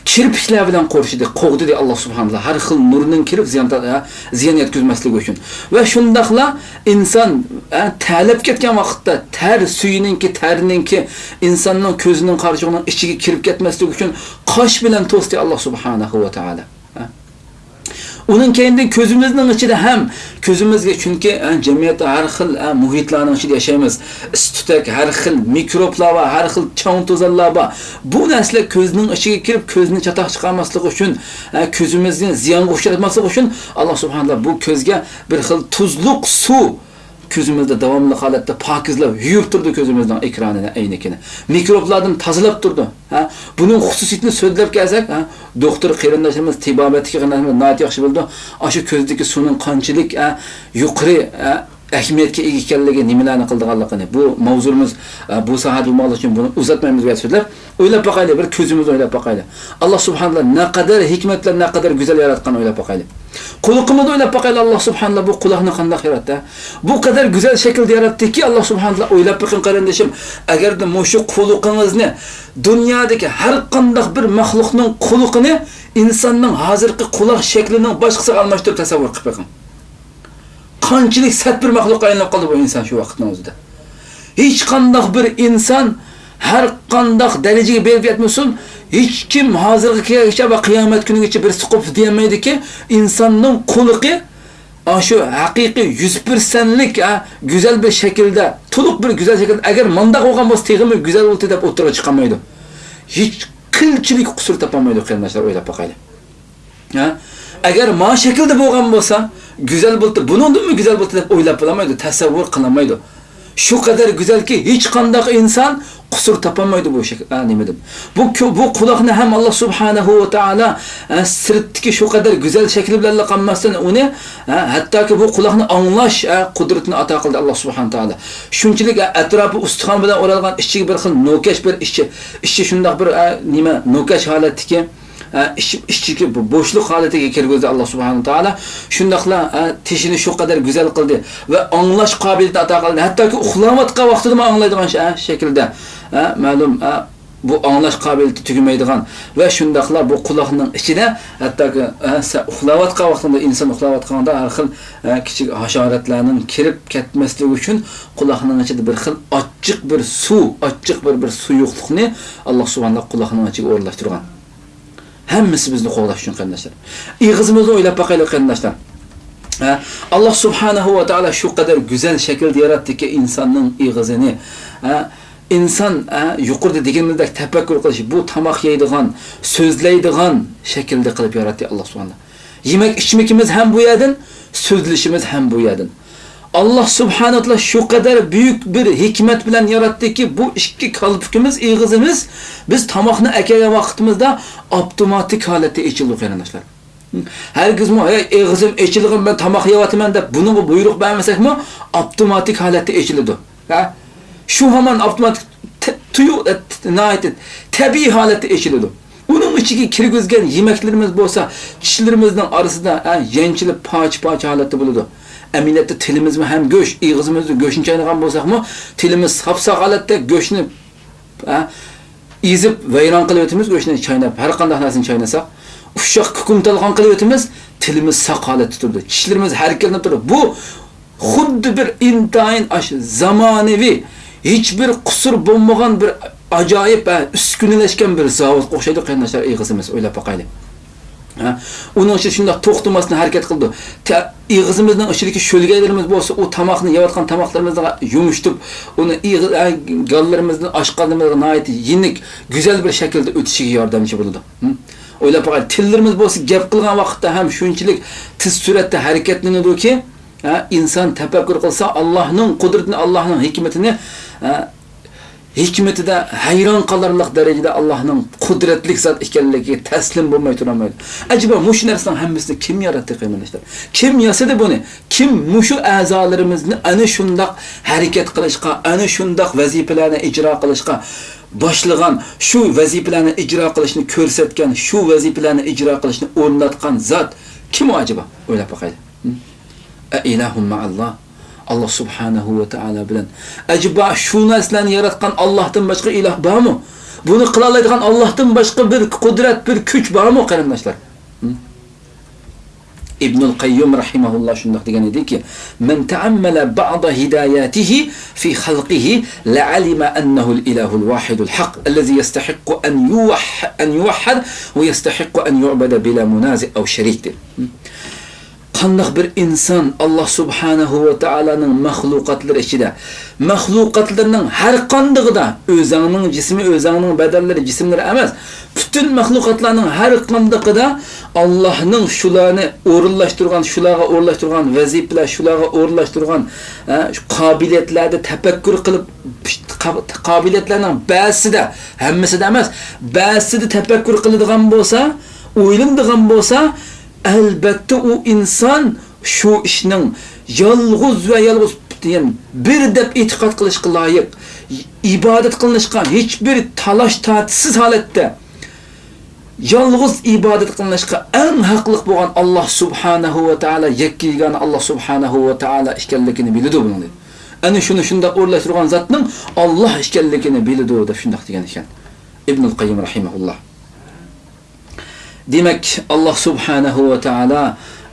كىرپىكلەر بىلەن قورشىدى، قوغدىدى ئاللا سۇبھانەھۇ ۋە تائالا، ھەر خىل نۇرنىڭ كىرىپ زىيان تا-، زىيان يەتكۈزمەسلىكى ئۈچۈن. ۋە شۇنداقلا ئىنسان، ئە، تەرلەپ كەتكەن ۋاقىتتا تەر سۈيىنىڭكى، تەرنىڭكى ئىنساننىڭ كۆزىنىڭ، قارىچۇقىنىڭ ئىچىگە كىرىپ كەتمەسلىكى ئۈچۈن قاش بىلەن توستى ئاللا سۇبھانەھۇ ۋە تائالا. ئە. ئۇنىڭ كەينىدىن كۆزىمىزنىڭ ئىچىدە ھەم كۆزىمىزگە، چۈنكى، ئە، جەمئىيەتتە ھەر خىل، ئە، مۇھىتلارنىڭ ئىچىدە ياشايمىز. ئىس-تۈتەك، ھەر خىل مىكروبلار بار، ھەر خىل چاڭ-توزانلار بار. بۇ نەرسىلەر كۆزنىڭ ئىچىگە كىرىپ، كۆزنى چاتاق چىقارماسلىقى ئۈچۈن، ئە، كۆزىمىزنى زىيانغا ئۇچراتماسلىقى ئۈچۈن ئاللا سۇبھانەھۇ ۋە تائالا بۇ كۆزگە بىر خىل تۇزلۇق سۇ كۆزىمىزدە داۋاملىق ھالەتتە پاكىزلاپ يۇيۇپ تۇرىدۇ كۆزىمىزنىڭ ئېكرانىنى، ئەينىكىنى. مىكروبلاردىن تازىلاپ تۇرىدۇ. ھە؟ بۇنىڭ خۇسۇسىيىتىنى سۆزلەپ كەلسەك، ھە؟ دوختۇر قېرىنداشلىرىمىز، تېبابەتتىكى قېرىنداشلىرىمىز ناھايىتى ياخشى بىلىدۇ. ئاشۇ كۆزدىكى سۇنىڭ قانچىلىك، ھە، يۇقىرى، ھە، ئەھمىيەتكە ئىگە ئىكەنلىكى، نېمىلەرنى قىلىدىغانلىقىنى. بۇ ماۋزۇمىز، ھە، بۇ ساھەدە بولماقلىقى ئۈچۈن بۇنى ئۇزارتمايمىز بۇ يەردە سۆزلەپ. ئويلاپ باقايلى، بىر كۆزىمىزنى ئويلاپ باقايلى. ئاللا سۇبھانەھۇ ۋە تائالا نەقەدەر ھېكمەتلەر، نەقەدەر گۈزەل ياراتقاننى ئويلاپ باقايلى. قۇلىقىمىزنى ئويلاپ باقايلى، ئاللا سۇبھانەھۇ ۋە تائالا بۇ قۇلاقنى قانداق ياراتتى؟ بۇ قەدەر گۈزەل شەكىلدە ياراتتىكى، ئاللا سۇبھانەھۇ ۋە تائالا، ئويلاپ بېقىڭ قېرىندىشىم، ئەگەردە مۇشۇ قۇلىقىڭىزنى دۇنيادىكى ھەر قانداق بىر مەخلۇقنىڭ قۇلىقىنى ئىنساننىڭ ھازىرقى قۇلاق شەكلىنىڭ باشقىسىغا ئالماشتۇرۇپ تەسەۋۋۇر قىلىپ بېقىڭ. قانچىلىك سەت بىر مەخلۇققا ئايلىنىپ قالدى بۇ ئىنسان شۇ ۋاقىتنىڭ ئۆزىدە. ھېچقانداق بىر ئىنسان ھەر قانداق دەرىجىگە بېرىپ يەتمىسۇن، ھېچكىم ھازىرغا كەلگۈچە ۋە قىيامەت كۈنىگىچە بىرسى قوپتى دېيەلمەيدىكى، ئىنساننىڭ قۇلىقى ئاشۇ ھەقىقىي يۈز پىرسەنتلىك، ھە، گۈزەل بىر شەكىلدە، تولۇق بىر گۈزەل شەكىلدە، ئەگەر مانداق بولغان بولسا تېخىمۇ گۈزەل بولدى دەپ ئوتتۇرىغا چىقالمايدۇ. ھېچ قىلچىلىك قۇسۇر تاپالمايدۇ قېرىنداشلار، ئويلاپ باقايلى. ھە؟ ئەگەر ما شەكىلدە بولغان بولسا، گۈزەل بولدى، بۇنىڭدىنمۇ گۈزەل بولدى دەپ ئويلاپ بولالمايدۇ، تەسەۋۋۇر قىلالمايدۇ. شۇ قەدەر گۈزەلكى، ھېچقانداق ئىنسان قۇسۇر تاپالمايدۇ بۇ شەك-، ئا، نېمىدىن. بۇ كۆ-، بۇ قۇلاقنى ھەم ئاللا سۇبھانەھۇ ۋە تائالا، ئە، سىرتتىكى شۇ قەدەر گۈزەل شەكلى بىلەنلا قالماستىن، ئۇنى، ئە، ھەتتاكى بۇ قۇلاقنى ئاڭلاش، ئە، قۇدرىتىنى ئاتا قىلدى ئاللا سۇبھانەھۇ ۋە تائالا. شۇنچىلىك، ئە، ئەتراپى ئۇستىخان بىلەن ئورالغان، ئىچىگە بىر خىل نوكەش، بىر ئىچى، ئىچى شۇنداق بىر، ئە، نېمە، نوكەش ھالەتتىكى، ئە، ئىچ-، ئىچىدىكى بۇ بوشلۇق ھالىتىگە كىرگۈزدى ئاللا سۇبھانەھۇ ۋە تائالا. شۇنداقلا، ئە، تېشىنى شۇ قەدەر گۈزەل قىلدى ۋە ئاڭلاش قابىلىيىتىنى ئاتا قىلدى. ھەتتاكى ئۇخلاۋاتقان ۋاقتىدىمۇ ئاڭلايدىغان شە-، شەكىلدە، ئە، مەلۇم، ئە، بۇ ئاڭلاش قابىلىيىتى تۈگىمەيدىغان ۋە شۇنداقلا بۇ قۇلاقنىڭ ئىچىدە ھەتتاكى، ئە، سە-، ئۇخلاۋاتقان ۋاقتىدا، ئىنسان ئۇخلاۋاتقاندا ھەر خىل، ئە، كىچىك ھاشاراتلارنىڭ كىرىپ كەتمەسلىكى ئۈچۈن قۇلاقنىڭ ئىچىدە بىر خىل ئاچچىق بىر سۇ، ئاچچىق بىر، بىر سۇيۇقلۇقنى ئاللا سۇبھانەھۇ ۋە تائالا قۇلاقنىڭ ئىچىگە ئورۇنلاشتۇرغان. ھەممىسى بىزنى قوغداش ئۈچۈن، قېرىنداشلار. ئېغىزىمىزنى ئويلاپ باقايلى، قېرىنداشلار. ھە؟ ئاللا سۇبھانەھۇ ۋە تائالا شۇ قەدەر گۈزەل شەكىلدە ياراتتىكى ئىنساننىڭ ئېغىزىنى. ھە؟ ئىنسان، ھە، يۇقىرىدا دېگىنىمىزدەك تەپەككۇر قىلىش، بۇ تاماق يەيدىغان، سۆزلەيدىغان شەكىلدە قىلىپ ياراتتى ئاللا سۇبھانەھۇ. يېمەك ئىچمىكىمىز ھەم بۇ يەردىن، سۆزلىشىمىز ھەم بۇ يەردىن. ئاللا سۇبھانەھۇ ۋە تائالا شۇ قەدەر بۈيۈك بىر ھېكمەت بىلەن ياراتتىكى، بۇ ئىككى كالپۇكىمىز، ئېغىزىمىز، بىز تاماقنى ئەكەلگەن ۋاقتىمىزدا ئاپتوماتىك ھالەتتە ئېچىلىدۇ، قېرىنداشلار. ھەرگىزمۇ، «ھەي، ئېغىزىم ئېچىلغىن، مەن تاماق يەۋاتىمەن» دەپ بۇنىڭغا بۇيرۇق بەرمىسەكمۇ، ئاپتوماتىك ھالەتتە ئېچىلىدۇ. ھە؟ شۇ ھامان ئاپتوماتىك تە-، تۇيۇ-، ئە، ت-، ناھايىتى تەبىئىي ھالەتتە ئېچىلىدۇ. ئۇنىڭ ئىچىگە كىرگۈزگەن يېمەكلىرىمىز بولسا، چىشلىرىمىزنىڭ ئارىسىدا، ھە، يەنچىلىپ پارچە-پارچە ھالەتتە بولىدۇ. ئەمەلىيەتتە تىلىمىزمۇ ھەم گۆش، ئېغىزىمىزدا گۆشنى چاينىغان بولساقمۇ، تىلىمىز ساپ-ساق ھالەتتە گۆشنى، ھە، ئېزىپ ۋەيران قىلىۋېتىمىز، گۆشنى چايناپ، ھەر قانداق نەرسىنى چاينىساق. ئۇششاق كۇكۇمتالغان قىلىۋېتىمىز، تىلىمىز ساق ھالەتتە تۇرىدۇ. چىشلىرىمىز ھەرىكەتلىنىپ تۇرىدۇ. بۇ خۇددى بىر ئىنتايىن ئاشۇ زامانىۋى، ھېچبىر قۇسۇر بولمىغان بىر ئاجايىپ، ھە، ئۈسكۈنىلەشكەن بىر زاۋۇتقا ئوخشايدۇ، قېرىنداشلار، ئېغىزىمىز. ئويلاپ باقايلى. ھە؟ ئۇنىڭ ئىچىدە شۇنداق توختىماستىن ھەرىكەت قىلىدۇ. تە-، ئېغىزىمىزنىڭ ئىچىدىكى شۆلگەيلىرىمىز بولسا، ئۇ تاماقنى يەۋاتقان تاماقلىرىمىزغا يۇمشىتىپ، ئۇنى ئېغىز-، ئە، گاللىرىمىزدىن، ئاشقازىنىمىزغا ناھايىتى يېنىك، گۈزەل بىر شەكىلدە ئۆتۈشىگە ياردەمچى بولىدۇ. ھە؟ ئويلاپ باقايلى، تىللىرىمىز بولسا گەپ قىلغان ۋاقىتتا ھەم شۇنچىلىك تېز سۈرئەتتە ھەرىكەتلىنىدۇكى، ھە، ئىنسان تەپەككۇر قىلسا، ئاللاھنىڭ قۇدرىتىنى، ئاللاھنىڭ ھېكمىتىنى، ھە، ھېكمىتىدە ھەيران قالارلىق دەرىجىدە ئاللاھنىڭ قۇدرەتلىك زات ئىكەنلىكىگە تەسلىم بولماي تۇرالمايدۇ. ئەجەبا، مۇشۇ نەرسىنىڭ ھەممىسىنى كىم ياراتتى، قېرىنداشلار؟ كىم ياسىدى بۇنى؟ كىم مۇشۇ ئەزالىرىمىزنى ئەنە شۇنداق ھەرىكەت قىلىشقا، ئەنە شۇنداق ۋەزىپىلەرنى ئىجرا قىلىشقا باشلىغان، شۇ ۋەزىپىلەرنى ئىجرا قىلىشنى كۆرسەتكەن، شۇ ۋەزىپىلەرنى ئىجرا قىلىشنى ئورۇنداتقان زات كىم ئۇ ئەجەبا؟ ئويلاپ باقايلى. ھىم؟ ئەئىلاھۇم مەئەللاھ. ئاللا سۇبھانەھۇ ۋە تائالا بىلەن. ئەجەبا شۇ نەرسىلەرنى ياراتقان ئاللاھتىن باشقا ئىلاھ بارمۇ؟ بۇنى قىلالايدىغان ئاللاھتىن باشقا بىر قۇدرەت، بىر كۈچ بارمۇ، قېرىنداشلار؟ ھىم؟ ئىبنۇل قەييۇم رەھىمەھۇللا شۇنداق دېگەن ئىدىكى، من تأمل بعض هداياته في خلقه لعلم أنه الإله الواحد الحق الذي يستحق أن يوح-، أن يوحد ويستحق أن يعبد بلا منازع أو شريك، دېدى. قانداق بىر ئىنسان ئاللا سۇبھانەھۇ ۋە تائالانىڭ مەخلۇقاتلىرى ئىچىدە، مەخلۇقاتلىرىنىڭ ھەر قاندىقىدا، ئۆزەڭنىڭ جىسمى، ئۆزەڭنىڭ بەدەنلىرى، جىسىملىرى ئەمەس، پۈتۈن مەخلۇقاتلارنىڭ ھەر قاندىقىدا ئاللاھنىڭ شۇلارنى ئورۇنلاشتۇرغان، شۇلارغا ئورۇنلاشتۇرغان ۋەزىپىلەر، شۇلارغا ئورۇنلاشتۇرغان، ھە، شۇ قابىلىيەتلەردە تەپەككۇر قىلىپ، قا-، قابىلىيەتلەرنىڭ بەزىسىدە، ھەممىسىدە ئەمەس، بەزىسىدە تەپەككۇر قىلىدىغان بولسا، ئويلىنىدىغان بولسا، ئەلبەتتە، ئۇ ئىنسان شۇ ئىشنىڭ يالغۇز ۋە يالغۇز، يەنى بىر دەپ ئېتىقاد قىلىشقا لايىق، ئىبادەت قىلىنىشقا ھېچبىر تالاش-تارتىشسىز ھالەتتە يالغۇز ئىبادەت قىلىنىشقا ئەڭ ھەقلىق بولغان ئاللا سۇبھانەھۇ ۋە تائالا، يەككە يېگانە ئاللا سۇبھانەھۇ ۋە تائالا ئىكەنلىكىنى بىلىدۇ بۇنىڭدىن. ئەنە شۇنى شۇنداق ئورۇنلاشتۇرغان زاتنىڭ ئاللا ئىكەنلىكىنى بىلىدۇ، دەپ شۇنداق دېگەن ئىكەن ئىبنۇل قەييىم رەھىمەھۇللا. دېمەك، ئاللا سۇبھانەھۇ ۋە تائالا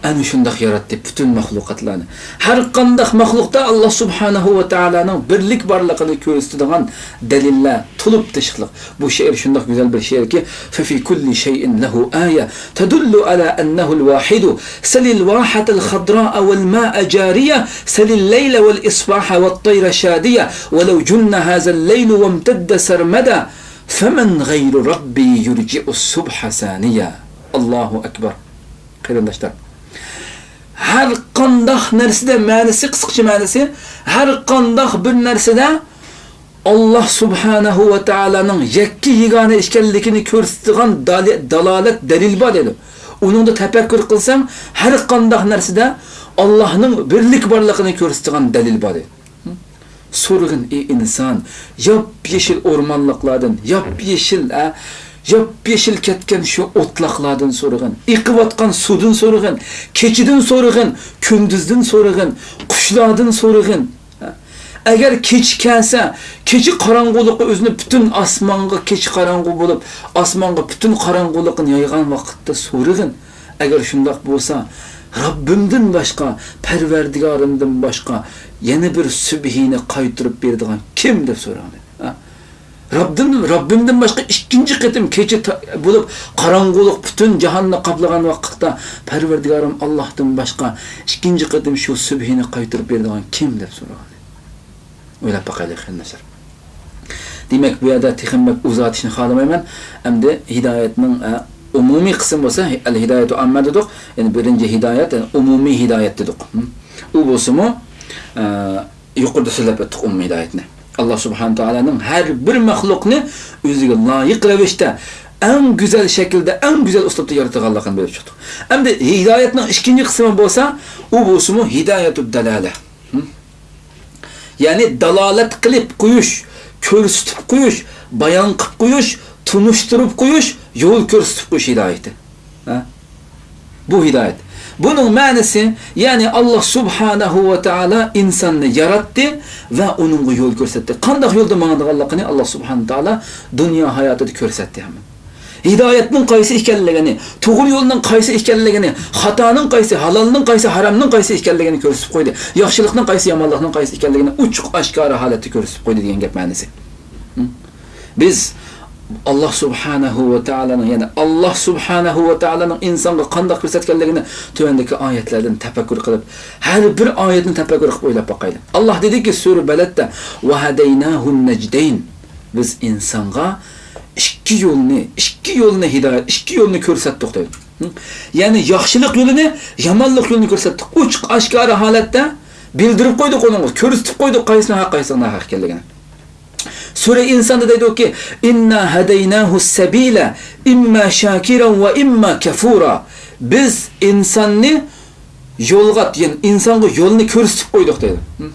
ئەنە شۇنداق ياراتتى پۈتۈن مەخلۇقاتلارنى. ھەر قانداق مەخلۇقتا ئاللا سۇبھانەھۇ ۋە تائالانىڭ بىرلىك بارلىقىنى كۆرسىتىدىغان دەلىللەر تولۇپ تېشىقلىق. بۇ شېئىر شۇنداق گۈزەل بىر شېئىركى، ففي كل شيء له آية تدل على أنه الواحد. سل الواحة الخضراء والماء جارية، سل الليل والإصباح والطير شادية، ولو جن هذا الليل وامتد سرمدا، فمن غير ربي يرجع الصبح ثانيا. ئاللاھۇ ئەكبەر. قېرىنداشلار، ھەر قانداق نەرسىدە مەنىسى، قىسقىچە مەنىسى، ھەر قانداق بىر نەرسىدە ئاللا سۇبھانەھۇ ۋە تائالانىڭ يەككە يېگانە ئىكەنلىكىنى كۆرسىتىدىغان دالى-، دالالەت، دەلىل بار دەيدۇ. ئۇنىڭدا تەپەككۇر قىلساڭ، ھەر قانداق نەرسىدە ئاللانىڭ بىرلىك بارلىقىنى كۆرسىتىدىغان دەلىل بار دەيدۇ. سورىغىن، ئى ئىنسان، ياپيېشىل ئورمانلىقلاردىن، ياپيېشىل، ئە، ياپيېشىل كەتكەن شۇ ئوتلاقلاردىن سورىغىن، ئېقىۋاتقان سۇدىن سورىغىن، كېچىدىن سورىغىن، كۈندۈزدىن سورىغىن، قۇشلاردىن سورىغىن. ئەگەر كېچە كەلسە، كېچە قاراڭغۇلۇقى ئۆزىنى پۈتۈن ئاسمانغا، كېچە قاراڭغۇ بولۇپ، ئاسمانغا پۈتۈن قاراڭغۇلۇقىنى يايغان ۋاقىتتا سورىغىن. ئەگەر شۇنداق بولسا، رەببىمدىن باشقا، پەرۋەردىگارىمدىن باشقا يەنە بىر سۈبھىنى قايتۇرۇپ بېرىدىغان كىم؟ دەپ سورىغان. ھە؟ رەببىم، رەببىمدىن باشقا ئىككىنچى قېتىم كېچە تا-، بولۇپ، قاراڭغۇلۇق پۈتۈن جاھاننى قاپلىغان ۋاقىتتا، پەرۋەردىگارىم ئاللاھتىن باشقا ئىككىنچى قېتىم شۇ سۈبھىنى قايتۇرۇپ بېرىدىغان كىم؟ دەپ سورىغان. ئويلاپ باقايلى، قېرىنداشلار. دېمەك، بۇ يەردە تېخىمۇ بەك ئۇزارتىشنى خالىمايمەن. ئەمدى ھىدايەتنىڭ، ئە، ئومۇمىي قىسمى بولسا، ئەل ھىدايەتۇ ئاممە دېدۇق. يەنى بىرىنچى ھىدايەت، يەنى ئومۇمىي ھىدايەت دېدۇق. ھە؟ ئۇ بولسىمۇ، ئە، يۇقىرىدا سۆزلەپ ئۆتتۇق ئومۇمىي ھىدايەتنى. ئاللا سۇبھانە تائالانىڭ ھەر بىر مەخلۇقنى ئۆزىگە لايىق رەۋىشتە، ئەڭ گۈزەل شەكىلدە، ئەڭ گۈزەل ئۇسلۇبتا يارىتىدىغانلىقىنى بىلىپ چىقتۇق. ئەمدى ھىدايەتنىڭ ئىككىنچى قىسمى بولسا، ئۇ بولسىمۇ ھىدايەتۇ دالالە. ھە؟ يەنى دالالەت قىلىپ قويۇش، كۆرسىتىپ قويۇش، بايان قىلىپ قويۇش، تونۇشتۇرۇپ قويۇش، يول كۆرسىتىپ قويۇش ھىدايىتى. ھە؟ بۇ ھىدايەت. بۇنىڭ مەنىسى، يەنى ئاللا سۇبھانەھۇ ۋە تائالا ئىنساننى ياراتتى ۋە ئۇنىڭغا يول كۆرسەتتى. قانداق يولدا ماڭىدىغانلىقىنى ئاللا سۇبھانەھۇ ۋە تائالا دۇنيا ھاياتىدا كۆرسەتتى ھەممىنى. ھىدايەتنىڭ قايسى ئىكەنلىكىنى، توغرا يولنىڭ قايسى ئىكەنلىكىنى، خاتانىڭ قايسى، ھالالنىڭ قايسى، ھارامنىڭ قايسى ئىكەنلىكىنى كۆرسىتىپ قويدى. ياخشىلىقنىڭ قايسى، يامانلىقنىڭ قايسى ئىكەنلىكىنى ئوچۇق ئاشكارا ھالەتتە كۆرسىتىپ قويدى دېگەن گەپ مەنىسى. ھە؟ بىز ئاللا سۇبھانەھۇ ۋە تائالانىڭ، يەنى ئاللا سۇبھانەھۇ ۋە تائالانىڭ ئىنسانغا قانداق كۆرسەتكەنلىكىنى تۆۋەندىكى ئايەتلەردىن تەپەككۇر قىلىپ، ھەر بىر ئايەتنى تەپەككۇر قىلىپ ئويلاپ باقايلى. ئاللا دېدىكى سۈرە بەلەدتە، «ۋەھەدەيناھۇن نەجدەين.» بىز ئىنسانغا ئىككى يولنى، ئىككى يولنى ھىدايەت، ئىككى يولنى كۆرسەتتۇق دەيدۇ. ھە؟ يەنى ياخشىلىق يولىنى، يامانلىق يولىنى كۆرسەتتۇق. ئوچۇق ئاشكارا ھالەتتە بىلدۈرۈپ قويدۇق ئۇنىڭغا، كۆرسىتىپ قويدۇق قايسىنىڭ ھەق، قايسىنىڭ ناھەق ئىكەنلىكىنى. سۈرە ئىنساندا دەيدۇكى، «ئىننا ھەدەيناھۇ سەبىلە ئىمما شاكىرا ۋە ئىمما كەفۇرا.» بىز ئىنساننى يولغا، يەنى ئىنسانغا يولنى كۆرسىتىپ قويدۇق دەيدۇ. ھە؟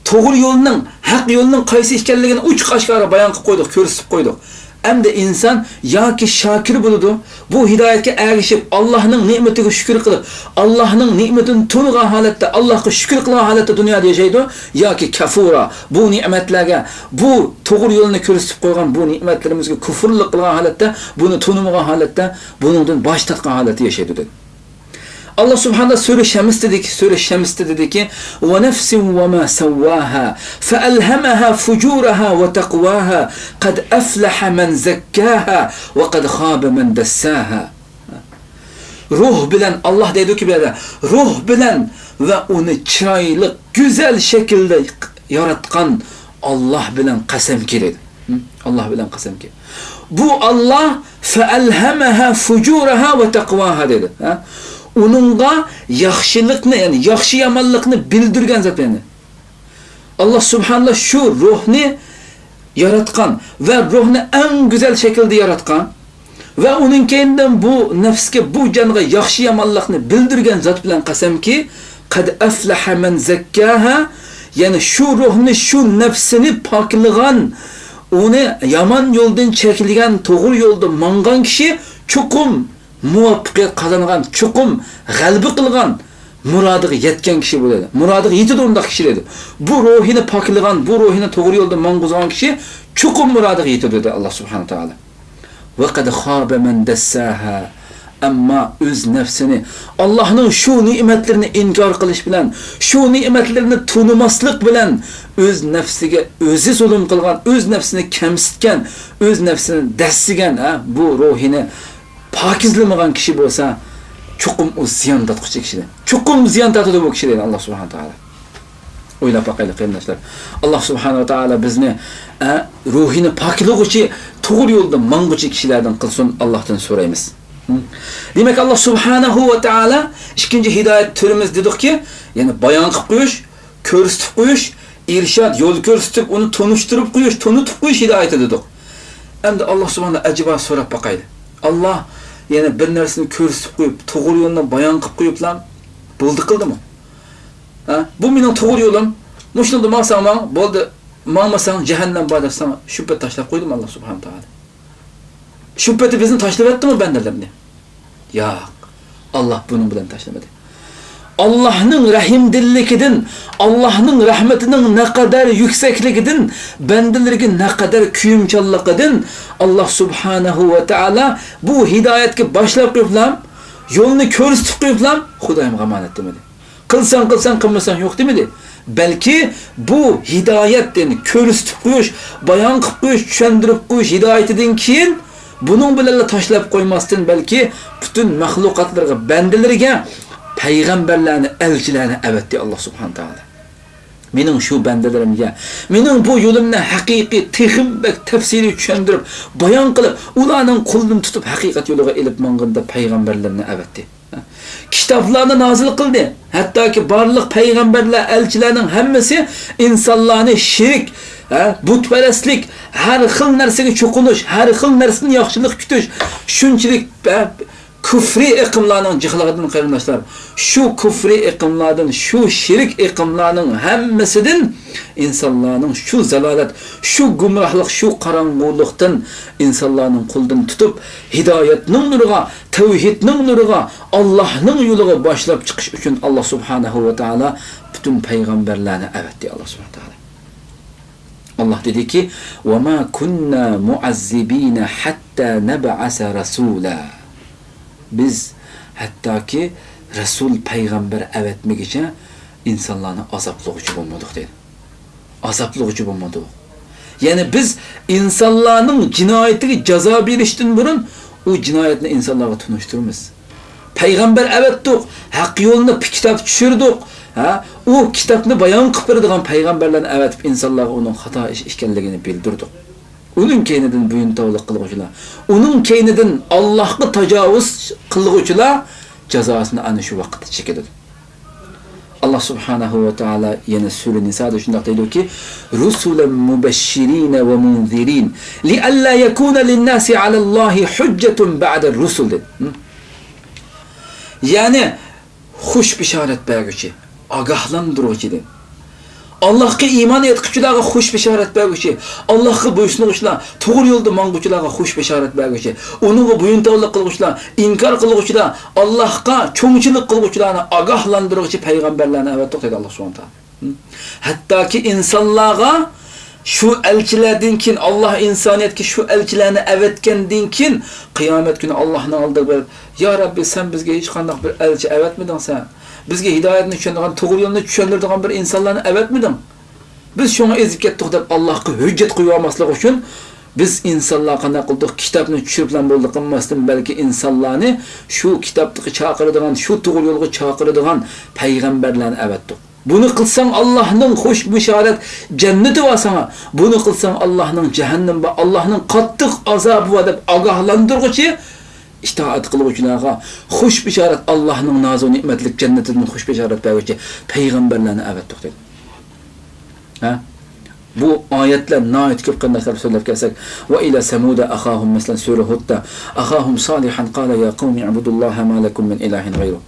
توغرا يولنىڭ، ھەق يولنىڭ قايسى ئىكەنلىكىنى ئوچۇق ئاشكارا بايان قىلىپ قويدۇق، كۆرسىتىپ قويدۇق. ئەمدى ئىنسان ياكى شاكىر بولىدۇ، بۇ ھىدايەتكە ئەگىشىپ، ئاللاھنىڭ نېمىتىگە شۈكۈر قىلىپ، ئاللاھنىڭ نېمىتىنى تونۇغان ھالەتتە، ئاللاھقا شۈكۈر قىلغان ھالەتتە دۇنيادا ياشايدۇ، ياكى كەفۇرا، بۇ نېمەتلەرگە، بۇ توغرا يولنى كۆرسىتىپ قويغان بۇ نېمەتلىرىمىزگە كۇفۇرلۇق قىلغان ھالەتتە، بۇنى تونۇمىغان ھالەتتە، بۇنىڭدىن باش تارتقان ھالەتتە ياشايدۇ دېدى. ئاللا سۇبھانەتائالا سۈرە شەمستە دېدىكى، سۈرە شەمستە دېدىكى، «ۋە نەفسىن ۋە ما سەۋۋاھا، فەئەلھەمەھا فۇجۇرەھا ۋە تەقۋاھا، قەد ئەفلەھە مەن زەككاھا، ۋە قەد خابە مەن دەسساھا.» روھ بىلەن، ئاللا دەيدۇكى بۇ يەردە، روھ بىلەن ۋە ئۇنى چىرايلىق، گۈزەل شەكىلدە ياراتقان ئاللا بىلەن قەسەمكى دەيدۇ. ھە؟ ئاللا بىلەن قەسەمكى. بۇ ئاللا «فەئەلھەمەھا فۇجۇرەھا ۋە تەقۋاھا» دەيدۇ. ھە؟ ئۇنىڭغا ياخشىلىقنى، يەنى ياخشى يامانلىقنى بىلدۈرگەن زات، يەنى. ئاللا سۇبھانەتائالا شۇ روھنى ياراتقان ۋە روھنى ئەڭ گۈزەل شەكىلدە ياراتقان ۋە ئۇنىڭ كەينىدىن بۇ نەپسكە، بۇ جانغا ياخشى يامانلىقنى بىلدۈرگەن زات بىلەن قەسەمكى، «قەد ئەفلەھە مەن زەككاھا»، يەنى شۇ روھنى، شۇ نەپسىنى پاكلىغان، ئۇنى يامان يولدىن چەكلىگەن، توغرا يولدا ماڭغان كىشى چوقۇم مۇۋەپپەقىيەت قازانغان، چوقۇم غەلىبە قىلغان، مۇرادىغا يەتكەن كىشى بولىدۇ. مۇرادىغا يېتىدۇ ئۇنداق كىشى دەيدۇ. بۇ روھىنى پاكلىغان، بۇ روھىنى توغرا يولدا ماڭغۇزغان كىشى چوقۇم مۇرادىغا يېتىدۇ دەيدۇ ئاللا سۇبھانەتائالا. «ۋە قەد خابە مەن دەسساھا.» ئەمما ئۆز نەپسىنى، ئاللانىڭ شۇ نېمەتلىرىنى ئىنكار قىلىش بىلەن، شۇ نېمەتلىرىنى تونۇماسلىق بىلەن ئۆز نەپسىگە ئۆزى زۇلۇم قىلغان، ئۆز نەپسىنى كەمسىتكەن، ئۆز نەپسىنى دەسسىگەن، ھە، بۇ روھىنى پاكىزلىمىغان كىشى بولسا، چوقۇم ئۇ زىيان تارتقۇچى كىشى. چوقۇم زىيان تارتىدۇ بۇ كىشى دەيدۇ ئاللا سۇبھانەتائالا. ئويلاپ باقايلى قېرىنداشلار. ئاللا سۇبھانەتائالا بىزنى، ئە، روھىنى پاكلىغۇچى، توغرا يولدا ماڭغۇچى كىشىلەردىن قىلسۇن، ئاللاھتىن سورايمىز. دېمەك، ئاللا سۇبھانەھۇ ۋە تائالا ئىككىنچى ھىدايەت تۈرىمىز دېدۇقكى، يەنى بايان قىلىپ قويۇش، كۆرسىتىپ قويۇش، ئىرشاد، يول كۆرسىتىپ، ئۇنى تونۇشتۇرۇپ قويۇش، تونۇتۇپ قويۇش ھىدايىتى دېدۇق. ئەمدى ئاللا سۇبھانەھۇ، ئەجەبا سوراپ باقايلى. ئاللا يەنە بىر نەرسىنى كۆرسىتىپ قويۇپ، توغرا يولنى بايان قىلىپ قويۇپلا بولدى قىلدىمۇ؟ ھە؟ بۇ مېنىڭ توغرا يولۇم. مۇشۇنىڭدا ماڭساڭ ماڭ، بولدى. ماڭمىساڭ جەھەننەم بار دەپ ساڭا شۇ پېتى تاشلاپ قويدىمۇ ئاللا سۇبھانەھۇ ۋە تائالا؟ شۇ پېتى بىزنى تاشلىۋەتتىمۇ بەندىلىرىنى؟ ياق. ئاللا بۇنىڭ بىلەن تاشلىمىدى. ئاللانىڭ رەھىمدىللىكىدىن، ئاللانىڭ رەھمىتىنىڭ نەقەدەر يۈكسەكلىكىدىن، بەندىلىرىگە نەقەدەر كۆيۈمچانلىقىدىن ئاللا سۇبھانەھۇ ۋە تائالا بۇ ھىدايەتكە باشلاپ قويۇپلا، يولنى كۆرسىتىپ قويۇپلا، خۇدايىمغا ئامانەت دېمىدى. قىلساڭ قىلساڭ، قىلمىساڭ يوق دېمىدى. بەلكى بۇ ھىدايەتتىن، كۆرسىتىپ قويۇش، بايان قىلىپ قويۇش، چۈشەندۈرۈپ قويۇش ھىدايىتىدىن كېيىن بۇنىڭ بىلەنلا تاشلاپ قويماستىن، بەلكى پۈتۈن مەخلۇقاتلىرىغا، بەندىلىرىگە پەيغەمبەرلەرنى، ئەلچىلەرنى ئەۋەتتى ئاللا سۇبھانەھۇ تائالا. مېنىڭ شۇ بەندىلىرىمگە، مېنىڭ بۇ يولۇمنى ھەقىقىي، تېخىمۇ بەك تەپسىلىي چۈشەندۈرۈپ، بايان قىلىپ، ئۇلارنىڭ قولىدىن تۇتۇپ ھەقىقەت يولىغا ئېلىپ ماڭغىنىدا پەيغەمبەرلىرىنى ئەۋەتتى. كىتابلارنى نازىل قىلدى. ھەتتاكى بارلىق پەيغەمبەرلەر، ئەلچىلەرنىڭ ھەممىسى ئىنسانلارنى شېرىك، ھە، بۇتپەرەسلىك، ھەر خىل نەرسىگە چوقۇنۇش، ھەر خىل نەرسىدىن ياخشىلىق كۈتۈش، شۇنچىلىك، ھە، كۇفرىي ئېقىملارنىڭ جىقلىقىدىن، قېرىنداشلار، شۇ كۇفرىي ئېقىملاردىن، شۇ شېرىك ئېقىملارنىڭ ھەممىسىدىن ئىنسانلارنىڭ شۇ زالالەت، شۇ گۇمراھلىق، شۇ قاراڭغۇلۇقتىن ئىنسانلارنىڭ قولىدىن تۇتۇپ، ھىدايەتنىڭ نۇرىغا، تەۋھىدنىڭ نۇرىغا، ئاللاھنىڭ يولىغا باشلاپ چىقىش ئۈچۈن ئاللا سۇبھانەھۇ ۋە تائالا پۈتۈن پەيغەمبەرلەرنى ئەۋەتتى، ئاللا سۇبھانەھۇ ۋە تائالا. ئاللا دېدىكى، «وما كنا معذبين حتى نبعث رسولا.» بىز ھەتتاكى رەسۇل، پەيغەمبەر ئەۋەتمىگۈچە ئىنسانلارنى ئازابلىغۇچى بولمىدۇق، دەيدۇ. ئازابلىغۇچى بولمىدۇق. يەنى بىز ئىنسانلارنىڭ جىنايىتىگە جازا بېرىشتىن بۇرۇن ئۇ جىنايەتنى ئىنسانلارغا تونۇشتۇرىمىز. پەيغەمبەر ئەۋەتتۇق، ھەق يولنى، كىتاب چۈشۈردۇق. ھە؟ ئۇ كىتابنى بايان قىلىپ بېرىدىغان پەيغەمبەرلەرنى ئەۋەتىپ، ئىنسانلارغا ئۇنىڭ خاتا ئىش ئىكەنلىكىنى بىلدۈردۇق. ئۇنىڭ كەينىدىن بويۇنتاۋلىق قىلغۇچىلار، ئۇنىڭ كەينىدىن ئاللاھقا تاجاۋۇز قىلغۇچىلار جازاسىنى ئەنە شۇ ۋاقىتتا چېكىدۇ. ئاللا سۇبھانەھۇ ۋە تائالا يەنە سۈرە نىسادا شۇنداق دەيدۇكى، «رۇسۇلەن مۇبەششىرىنە ۋە مۇنزىرىن، لىئەللا يەكۇنە لىنناسى ئەلەللاھى ھۇججەتۇن بەئدەر رۇسۇل» دېدى. ھە؟ يەنى، خۇش بېشارەت بەرگۈچى، ئاگاھلاندۇرغۇچى دېدى. ئاللاھقا ئىمان ئېيتقۇچىلارغا خۇش بېشارەت بەرگۈچى، ئاللاھقا بويسۇنغۇچىلار، توغرا يولدا ماڭغۇچىلارغا خۇش بېشارەت بەرگۈچى، ئۇنىڭغا بويۇنتاۋلىق قىلغۇچىلار، ئىنكار قىلغۇچىلار، ئاللاھقا چوڭچىلىق قىلغۇچىلارنى ئاگاھلاندۇرغۇچى پەيغەمبەرلەرنى ئەۋەتتۇق، دېدى ئاللا سۇبھانەھۇ ۋە تائالا. ھەتتاكى ئىنسانلارغا شۇ ئەلچىلەردىن كېيىن، ئاللا ئىنسانىيەتكە شۇ ئەلچىلەرنى ئەۋەتكەندىن كېيىن، قىيامەت كۈنى ئاللانىڭ ئالدىغا بېرىپ، يا رەببى، سەن بىزگە ھېچقانداق بىر ئەلچى ئەۋەتمىدىڭ سەن. بىزگە ھىدايەتنى چۈشەندۈرگەن، توغرا يولنى چۈشەندۈرىدىغان بىر ئىنسانلارنى ئەۋەتمىدىڭ. بىز شۇڭا ئېزىپ كەتتۇق دەپ ئاللاھقا ھۆججەت قويۇۋالماسلىق ئۈچۈن، بىز ئىنسانلار قانداق قىلدۇق؟ كىتابنى چۈشۈرۈپلا بولدى قىلماستىن، بەلكى ئىنسانلارنى شۇ كىتابتىكى چاقىرىدىغان، شۇ توغرا يولغا چاقىرىدىغان پەيغەمبەرلەرنى ئەۋەتتۇق. بۇنى قىلساڭ ئاللاھنىڭ خۇش بېشارەت جەننىتى بار ساڭا، بۇنى قىلساڭ ئاللاھنىڭ جەھەننىمى بار، ئاللاھنىڭ قاتتىق ئازابى بار دەپ ئاگاھلاندۇرغۇچى، ئىتائەت قىلغۇچىلارغا خۇش بېشارەت، ئاللاھنىڭ نازۇ نېمەتلىك جەننىتىدىن خۇش بېشارەت بەرگۈچى پەيغەمبەرلەرنى ئەۋەتتۇق دېدى. ھە؟ بۇ ئايەتلەر ناھايىتى كۆپ، قېرىنداشلار، سۆزلەپ كەلسەك، ۋە ئىلە سەمۇدە ئەخاھۇم، مەسىلەن، سۈرە ھۇددا، ئەخاھۇم سالىھەن قالە يا قەۋمى ئەبۇدۇللاھە ما لەكۇم مىن ئىلاھىن غەيرۇ.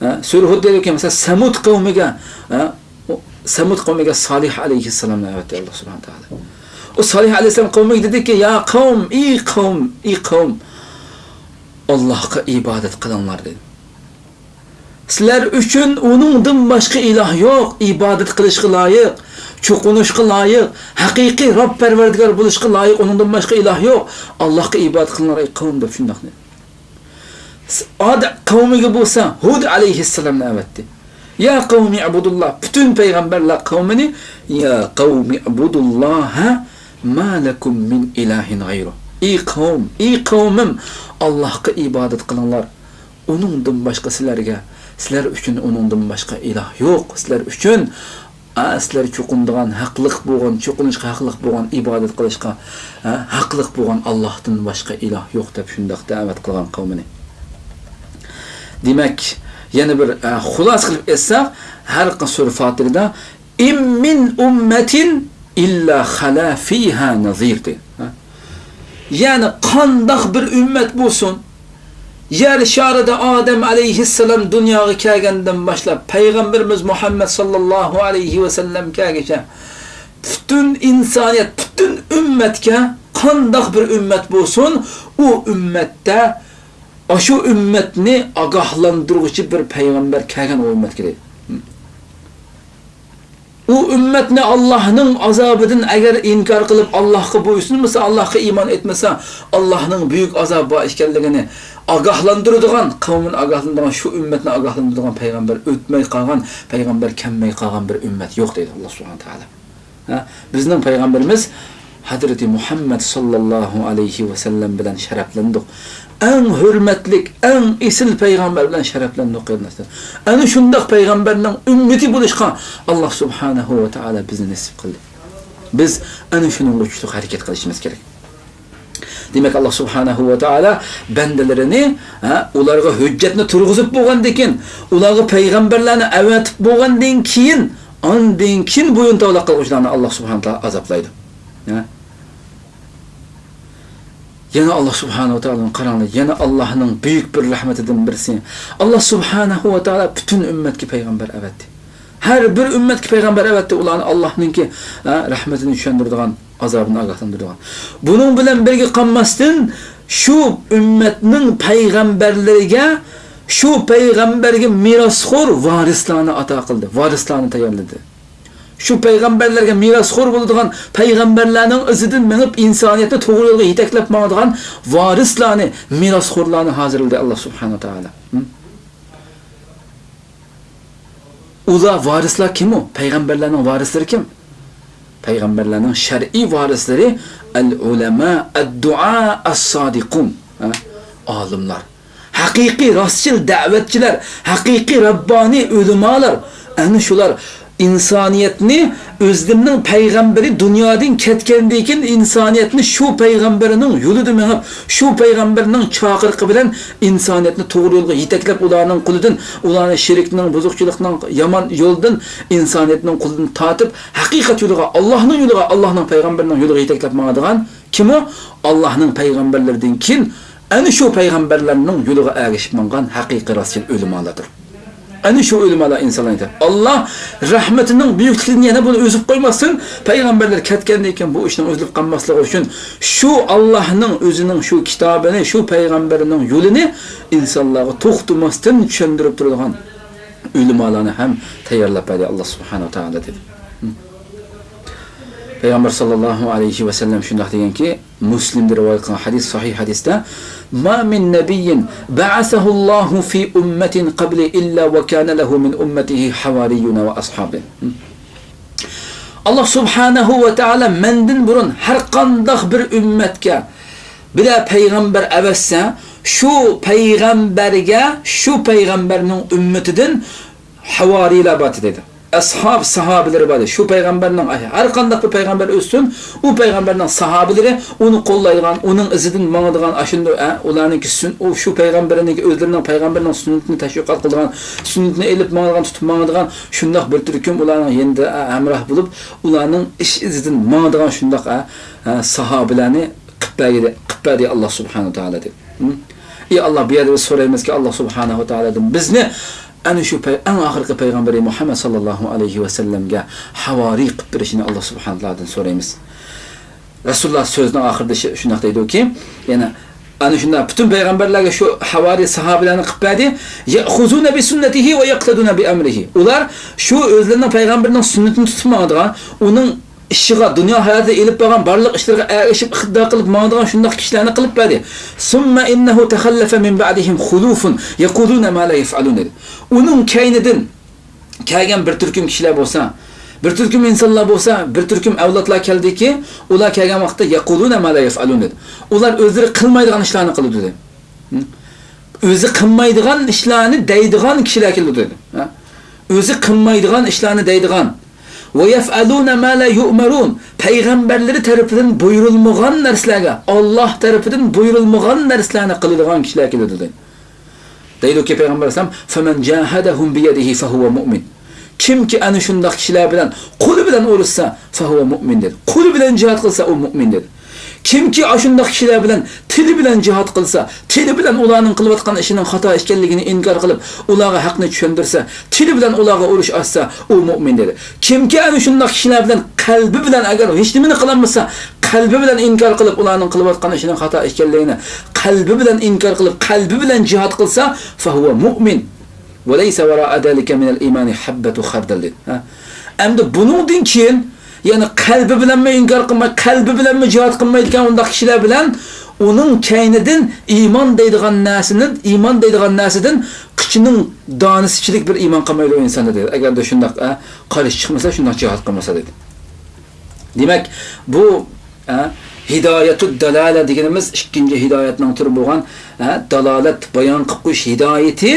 ھە؟ سۈرە ھۇد دەيدىكەن، مەسىلەن، سەمۇد قەۋمىگە، ھە؟ ئۇ سەمۇد قەۋمىگە سالىھ ئەلەيھىسسالامنى ئەۋەتتى ئاللا سۇبھانەھۇ ۋە تائالا. ئۇ سالىھ ئەلەيھىسسالام قەۋمىگە دېدىكى، يا قەۋم، ئى قەۋم، ئى قەۋم، ئاللاھقا ئىبادەت قىلىڭلار، دېدى. سىلەر ئۈچۈن ئۇنىڭدىن باشقا ئىلاھ يوق، ئىبادەت قىلىشقا لايىق، چوقۇنۇشقا لايىق، ھەقىقىي رەب پەرۋەردىگار بولۇشقا لايىق ئۇنىڭدىن باشقا ئىلاھ يوق. ئاللاھقا ئىبادەت قىلىڭلار، ئەي قەۋم، دەپ شۇنداق دېدى. ئاد قەۋمىگە بولسا ھۇد ئەلەيھىسسالامنى ئەۋەتتى. يا قەۋمى ئەبۇدۇللا، پۈتۈن پەيغەمبەرلەر قەۋمىنى، يا قەۋمى ئەبۇدۇللاھە ما لەكۇم مىن ئىلاھىن غەيرۇ. ئى قەۋم، ئى قەۋمىم، ئاللاھقا ئىبادەت قىلىڭلار. ئۇنىڭدىن باشقا سىلەرگە، سىلەر ئۈچۈن ئۇنىڭدىن باشقا ئىلاھ يوق. سىلەر ئۈچۈن، ئا، سىلەر چوقۇنىدىغان، ھەقلىق بولغان، چوقۇنۇشقا ھەقلىق بولغان، ئىبادەت قىلىشقا، ھە، ھەقلىق بولغان ئاللاھتىن باشقا ئىلاھ يوق، دەپ شۇنداق دەۋەت قىلغان قەۋمىنى. دېمەك، يەنە بىر، ئە، خۇلاسە قىلىپ ئېيتساق، ھەر قايسى سۈرە فاتىھىدە «ئىم مىن ئۇممەتىن ئىللا خالا فىھا نەزىر» دەيدۇ. ھە؟ يەنى قانداق بىر ئۈممەت بولسۇن، يەر شارىدا ئادەم ئەلەيھىسسالام دۇنياغا كەلگەندىن باشلاپ، پەيغەمبىرىمىز مۇھەممەد ساللاللاھۇ ئەلەيھى ۋەسەللەم كەلگۈچە، پۈتۈن ئىنسانىيەت، پۈتۈن ئۈممەتكە، قانداق بىر ئۈممەت بولسۇن، ئۇ ئۈممەتتە، ئاشۇ ئۈممەتنى ئاگاھلاندۇرغۇچى بىر پەيغەمبەر كەلگەن ئۇ ئۈممەتكە دەيدۇ. ئۇ ئۈممەتنى ئاللاھنىڭ ئازابىدىن ئەگەر ئىنكار قىلىپ، ئاللاھقا بويسۇنمىسا، ئاللاھقا ئىمان ئېيتمىسا، ئاللاھنىڭ بۈيۈك ئازابى بار ئىكەنلىكىنى ئاگاھلاندۇرىدىغان، قەۋمىنى ئاگاھلاندۇرىدىغان، شۇ ئۈممەتنى ئاگاھلاندۇرىدىغان پەيغەمبەر ئۆتمەي قالغان، پەيغەمبەر كەلمەي قالغان بىر ئۈممەت يوق دەيدۇ ئاللاھ سۇبھانەھۇ ۋە تائالا. ھە؟ بىزنىڭ پەيغەمبىرىمىز ھەزرىتى مۇھەممەد ساللاللاھۇ ئەلەيھى ۋەسەللەم بىلەن شەرەپلەندۇق. ئەڭ ھۆرمەتلىك، ئەڭ ئېسىل پەيغەمبەر بىلەن شەرەپلەندۇق، قېرىنداشلار. ئەنە شۇنداق پەيغەمبەرنىڭ ئۈممىتى بولۇشقا ئاللاھ سۇبھانەھۇ ۋە تائالا بىزنى نېسىپ قىلدى. بىز ئەنە شۇنىڭغا چۈشلۈك ھەرىكەت قىلىشىمىز كېرەك. دېمەك، ئاللاھ سۇبھانەھۇ ۋە تائالا بەندىلىرىنى، ھە، ئۇلارغا ھۆججەتنى تۇرغۇزۇپ بولغاندىن كېيىن، ئۇلارغا پەيغەمبەرلەرنى ئەۋەتىپ بولغاندىن كېيىن، ئاندىن كېيىن بويۇن تاۋلاق قىلغۇچىلارنى ئاللاھ سۇبھانەھۇ ۋە تائالا ئازابلايدۇ. ھە؟ يەنە ئاللاھ سۇبھانەھۇ ۋە تائالانى قاراڭلار، يەنە ئاللاھنىڭ بۈيۈك بىر رەھمىتىدىن بىرسى، ئاللاھ سۇبھانەھۇ ۋە تائالا پۈتۈن ئۈممەتكە پەيغەمبەر ئەۋەتتى. ھەر بىر ئۈممەتكە پەيغەمبەر ئەۋەتتى، ئۇلارنى ئاللاھنىڭكى، ھە، رەھمىتىنى چۈشەندۈرىدىغان، ئازابىدىن ئاگاھلاندۇرىدىغان. بۇنىڭ بىلەن بىرگە قالماستىن، شۇ ئۈممەتنىڭ پەيغەمبەرلىرىگە، شۇ پەيغەمبەرگە مىراسخور ۋارىسلارنى ئاتا قىلدى، ۋارىسلارنى تەييارلىدى. شۇ پەيغەمبەرلەرگە مىراسخور بولىدىغان، پەيغەمبەرلەرنىڭ ئىزىدىن مېڭىپ، ئىنسانىيەتنى توغرا يولغا يېتەكلەپ ماڭىدىغان ۋارىسلارنى، مىراسخورلارنى ھازىرلىدى ئاللاھ سۇبھانەھۇ ۋە تائالا. ھە؟ ئۇلار ۋارىسلار كىم ئۇ؟ پەيغەمبەرلەرنىڭ ۋارىسلىرى كىم؟ پەيغەمبەرلەرنىڭ شەرئىي ۋارىسلىرى ئەل-ئۇلەما ئەد-دۇئا ئەس-سادىقۇن. ھە؟ ئالىملار. ھەقىقىي راستچىل دەۋەتچىلەر، ھەقىقىي رەببانىي ئۆلىمالار. ئەنە شۇلار ئىنسانىيەتنى ئۆزلىرىنىڭ پەيغەمبىرى دۇنيادىن كەتكەندىن كېيىن ئىنسانىيەتنى شۇ پەيغەمبىرىنىڭ يولىدا مېڭىپ، شۇ پەيغەمبىرنىڭ چاقىرىقى بىلەن ئىنسانىيەتنى توغرا يولغا يېتەكلەپ، ئۇلارنىڭ قولىدىن، ئۇلارنى شىركنىڭ، بۇزۇقچىلىقنىڭ يامان يولىدىن ئىنسانىيەتنىڭ قولىدىن تارتىپ، ھەقىقەت يولىغا، ئاللاھنىڭ يولىغا، ئاللاھنىڭ پەيغەمبىرىنىڭ يولىغا يېتەكلەپ ماڭىدىغان كىم ئۇ؟ ئاللاھنىڭ پەيغەمبەرلىرىدىن كېيىن ئەنە شۇ پەيغەمبەرلەرنىڭ يولىغا ئەگىشىپ ماڭغان ھەقىقىي راستچىل ئۆلىمالاردۇر. ئەنە شۇ ئۆلىمالار ئىنسانلارنى يېتەك-، ئاللاھ رەھمىتىنىڭ بۈيۈكلۈكىدىن يەنە بۇنى ئۈزۈپ قويماستىن، پەيغەمبەرلەر كەتكەندىن كېيىن بۇ ئىشنىڭ ئۈزۈلۈپ قالماسلىقى ئۈچۈن شۇ ئاللاھنىڭ ئۆزىنىڭ شۇ كىتابىنى، شۇ پەيغەمبىرىنىڭ يولىنى ئىنسانلارغا توختىماستىن چۈشەندۈرۈپ تۇرىدىغان ئۆلىمالارنى ھەم تەييارلاپ بەردى ئاللاھ سۇبھانەھۇ ۋە تائالا دېدى. پەيغەمبەر ساللاللاھۇ ئەلەيھى ۋەسەللەم شۇنداق دېگەنكى، مۇسلىمدا رىۋايەت قىلغان ھەدىس، ساھىھ ھەدىستە، ما من نبي بعثه الله في أمة قبلي إلا وكان له من أمته حواريون وأصحاب. ئاللاھ سۇبھانەھۇ ۋە تائالا مەندىن بۇرۇن ھەر قانداق بىر ئۈممەتكە بىرەر پەيغەمبەر ئەۋەتسە، شۇ پەيغەمبەرگە شۇ پەيغەمبەرنىڭ ئۈممىتىدىن ھاۋارىيلار بار دەيدۇ. ئەسھاب ساھابىلىرى بار دەيدۇ. شۇ پەيغەمبەرنىڭ، ھەر قانداق بىر پەيغەمبەر ئۆتسۇن، ئۇ پەيغەمبەرنىڭ ساھابىلىرى، ئۇنى قوللايدىغان، ئۇنىڭ ئىزىدىن ماڭىدىغان، ئاشۇنداق، ئە، ئۇلارنىڭكى سۈن-، ئۇ شۇ پەيغەمبىرىنىڭكى، ئۆزلىرىنىڭ پەيغەمبىرىنىڭ سۈننىتىنى تەشۋىق قىلىدىغان، سۈننىتىنى ئېلىپ ماڭىدىغان، تۇتۇپ ماڭىدىغان شۇنداق بىر تۈركۈم ئۇلارنىڭ يېنىدا، ئە، ھەمراھ بولۇپ، ئۇلارنىڭ ئىش ئىزىدىن ماڭىدىغان شۇنداق، ئە، ئە، ساھابىلەرنى قىلىپ بەردى، قىلىپ بەردى ئاللاھ سۇبھانەھۇ ۋە تائالا دەپ. ھىم؟ ئى ئاللاھ، بۇ يەردە بىز سورايمىزكى، ئاللاھ سۇبھانەھۇ ۋە تائالادىن بىزنى ئەنە شۇ پەي-، ئەڭ ئاخىرقى پەيغەمبىرى مۇھەممەد ساللاللاھۇ ئەلەيھى ۋەسەللەمگە ھاۋارىي قىلىپ بېرىشىنى ئاللاھ سۇبھانەھۇ ۋە تائالادىن سورايمىز. رەسۇلۇللاھ سۆزىنىڭ ئاخىرىدا شۇ-، شۇنداق دەيدۇكى، يەنە ئەنە شۇنداق پۈتۈن پەيغەمبەرلەرگە شۇ ھاۋارىي ساھابىلەرنى قىلىپ بەردى. يأخذون بسنته ويقتدون بأمره. ئۇلار شۇ ئۆزلىرىنىڭ پەيغەمبىرىنىڭ سۈننىتىنى تۇتۇپ ماڭىدىغان، ئۇنىڭ ئىشىغا، دۇنيا ھاياتىدا ئېلىپ بارغان بارلىق ئىشلىرىغا ئەگىشىپ ئىقتىدا قىلىپ ماڭىدىغان شۇنداق كىشىلەرنى قىلىپ بەردى. ثم إنه تخلف من بعدهم خلوف يقولون ما لا يفعلون دېدى. ئۇنىڭ كەينىدىن كەلگەن بىر تۈركۈم كىشىلەر بولسا، بىر تۈركۈم ئىنسانلار بولسا، بىر تۈركۈم ئەۋلادلار كەلدىكى، ئۇلار كەلگەن ۋاقىتتا يقولون ما لا يفعلون دېدى. ئۇلار ئۆزلىرى قىلمايدىغان ئىشلارنى قىلىدۇ دېدى. ئۆزى قىلمايدىغان ئىشلارنى دەيدىغان كىشىلەر كېلىدۇ دېدى. ھە؟ ئۆزى قىلمايدىغان ئىشلارنى دەيدىغان. ويفعلون ما لا يؤمرون. پەيغەمبەرلىرى تەرىپىدىن بۇيرۇلمىغان نەرسىلەرگە، ئاللاھ تەرىپىدىن بۇيرۇلمىغان نەرسىلەرنى قىلىدىغان كىشىلەر كېلىدۇ دېدى. دەيدۇكى پەيغەمبەر ئەلەيھىسسالام، فَمَنْ جَاهَدَهُمْ بِيَدِهِ فَهُوَ مُؤْمِنٌ. كىمكى ئەنە شۇنداق كىشىلەر بىلەن قولى بىلەن ئۇرۇشسا، فَهُوَ مُؤْمِنٌ دېدى. قولى بىلەن جىھاد قىلسا، ئۇ مۇئمىن دېدى. كىمكى ئاشۇنداق كىشىلەر بىلەن تىلى بىلەن جىھاد قىلسا، تىلى بىلەن ئۇلارنىڭ قىلىۋاتقان ئىشىنىڭ خاتا ئىكەنلىكىنى ئىنكار قىلىپ، ئۇلارغا ھەقنى چۈشەندۈرسە، تىلى بىلەن ئۇلارغا ئۇرۇش ئاچسا، ئۇ مۇئمىن دېدى. كىمكى ئەنە شۇنداق كىشىلەر بىلەن قەلبى بىلەن ئەگەر ھېچنېمىنى قىلالمىسا، قەلبى بىلەن ئىنكار قىلىپ، ئۇلارنىڭ قىلىۋاتقان ئىشىنىڭ خاتا ئىكەنلىكىنى قەلبى بىلەن ئىنكار قىلىپ، قەلبى بىلەن جىھاد قىلسا، فَهُوَ مُؤْمِنٌ. وَلَيْسَ وَرَاءَ ذَلِكَ مِنَ الْإِيمَانِ حَبَّةُ خَرْدَلٍ دېدى. ھە؟ ئەمدى بۇنىڭدىن كېيىن، يەنى قەلبى بىلەنمۇ ئىنكار قىلماي، قەلبى بىلەنمۇ جىھاد قىلمايدىكەن ئۇنداق كىشىلەر بىلەن ئۇنىڭ كەينىدىن ئىمان دەيدىغان نەرسىنى، ئىمان دەيدىغان نەرسىدىن قىچىنىڭ دانىسىچىلىك بىر ئىمان قالمايدۇ ئۇ ئىنساندا دېدى. ئەگەردە شۇنداق، ئە، قارشى چىقمىسا، شۇنداق جىھاد قىلمىسا دېدى. دېمەك، بۇ، ئە، ھىدايەتۇد دالالە دېگىنىمىز ئىككىنچى ھىدايەتنىڭ تۈرى بولغان، ئە، دالالەت بايان قىلىپ قويۇش ھىدايىتى.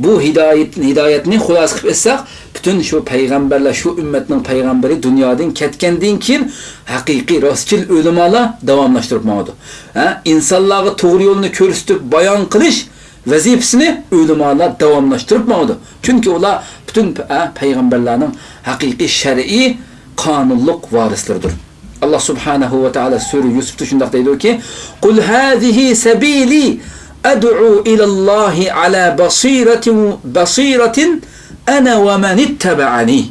بۇ ھىدايەت، ھىدايەتنى خۇلاسە قىلىپ ئېيتساق، پۈتۈن شۇ پەيغەمبەرلەر، شۇ ئۈممەتنىڭ پەيغەمبىرى دۇنيادىن كەتكەندىن كېيىن ھەقىقىي راستچىل ئۆلىمالار داۋاملاشتۇرۇپ ماڭىدۇ. ھە، ئىنسانلارغا توغرا يولنى كۆرسىتىپ بايان قىلىش ۋەزىپىسىنى ئۆلىمالار داۋاملاشتۇرۇپ ماڭىدۇ. چۈنكى ئۇلار پۈتۈن، ھە، پەيغەمبەرلەرنىڭ ھەقىقىي شەرئىي قانۇنلۇق ۋارىسلىرىدۇر. ئاللا سۇبھانەھۇ ۋە تائالا سۈرە يۈسۈپتە شۇنداق دەيدۇكى، قُلْ هَٰذِهِ سَبِيلِي أَدْعُو إِلَى اللَّهِ عَلَىٰ بَصِيرَةٍ، بَصِيرَةٍ أَنَا وَمَنِ اتَّبَعَنِي.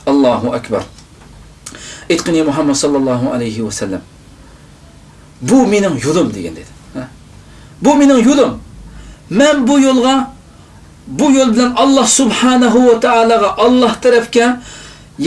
ئاللاھۇ ئەكبەر. ئېيتقىن، ئەي مۇھەممەد ساللاللاھۇ ئەلەيھى ۋەسەللەم، بۇ مېنىڭ يولۇم دېگەن دېدى. ھە؟ بۇ مېنىڭ يولۇم. مەن بۇ يولغا، بۇ يول بىلەن ئاللا سۇبھانەھۇ ۋە تائالاغا، ئاللا تەرەپكە،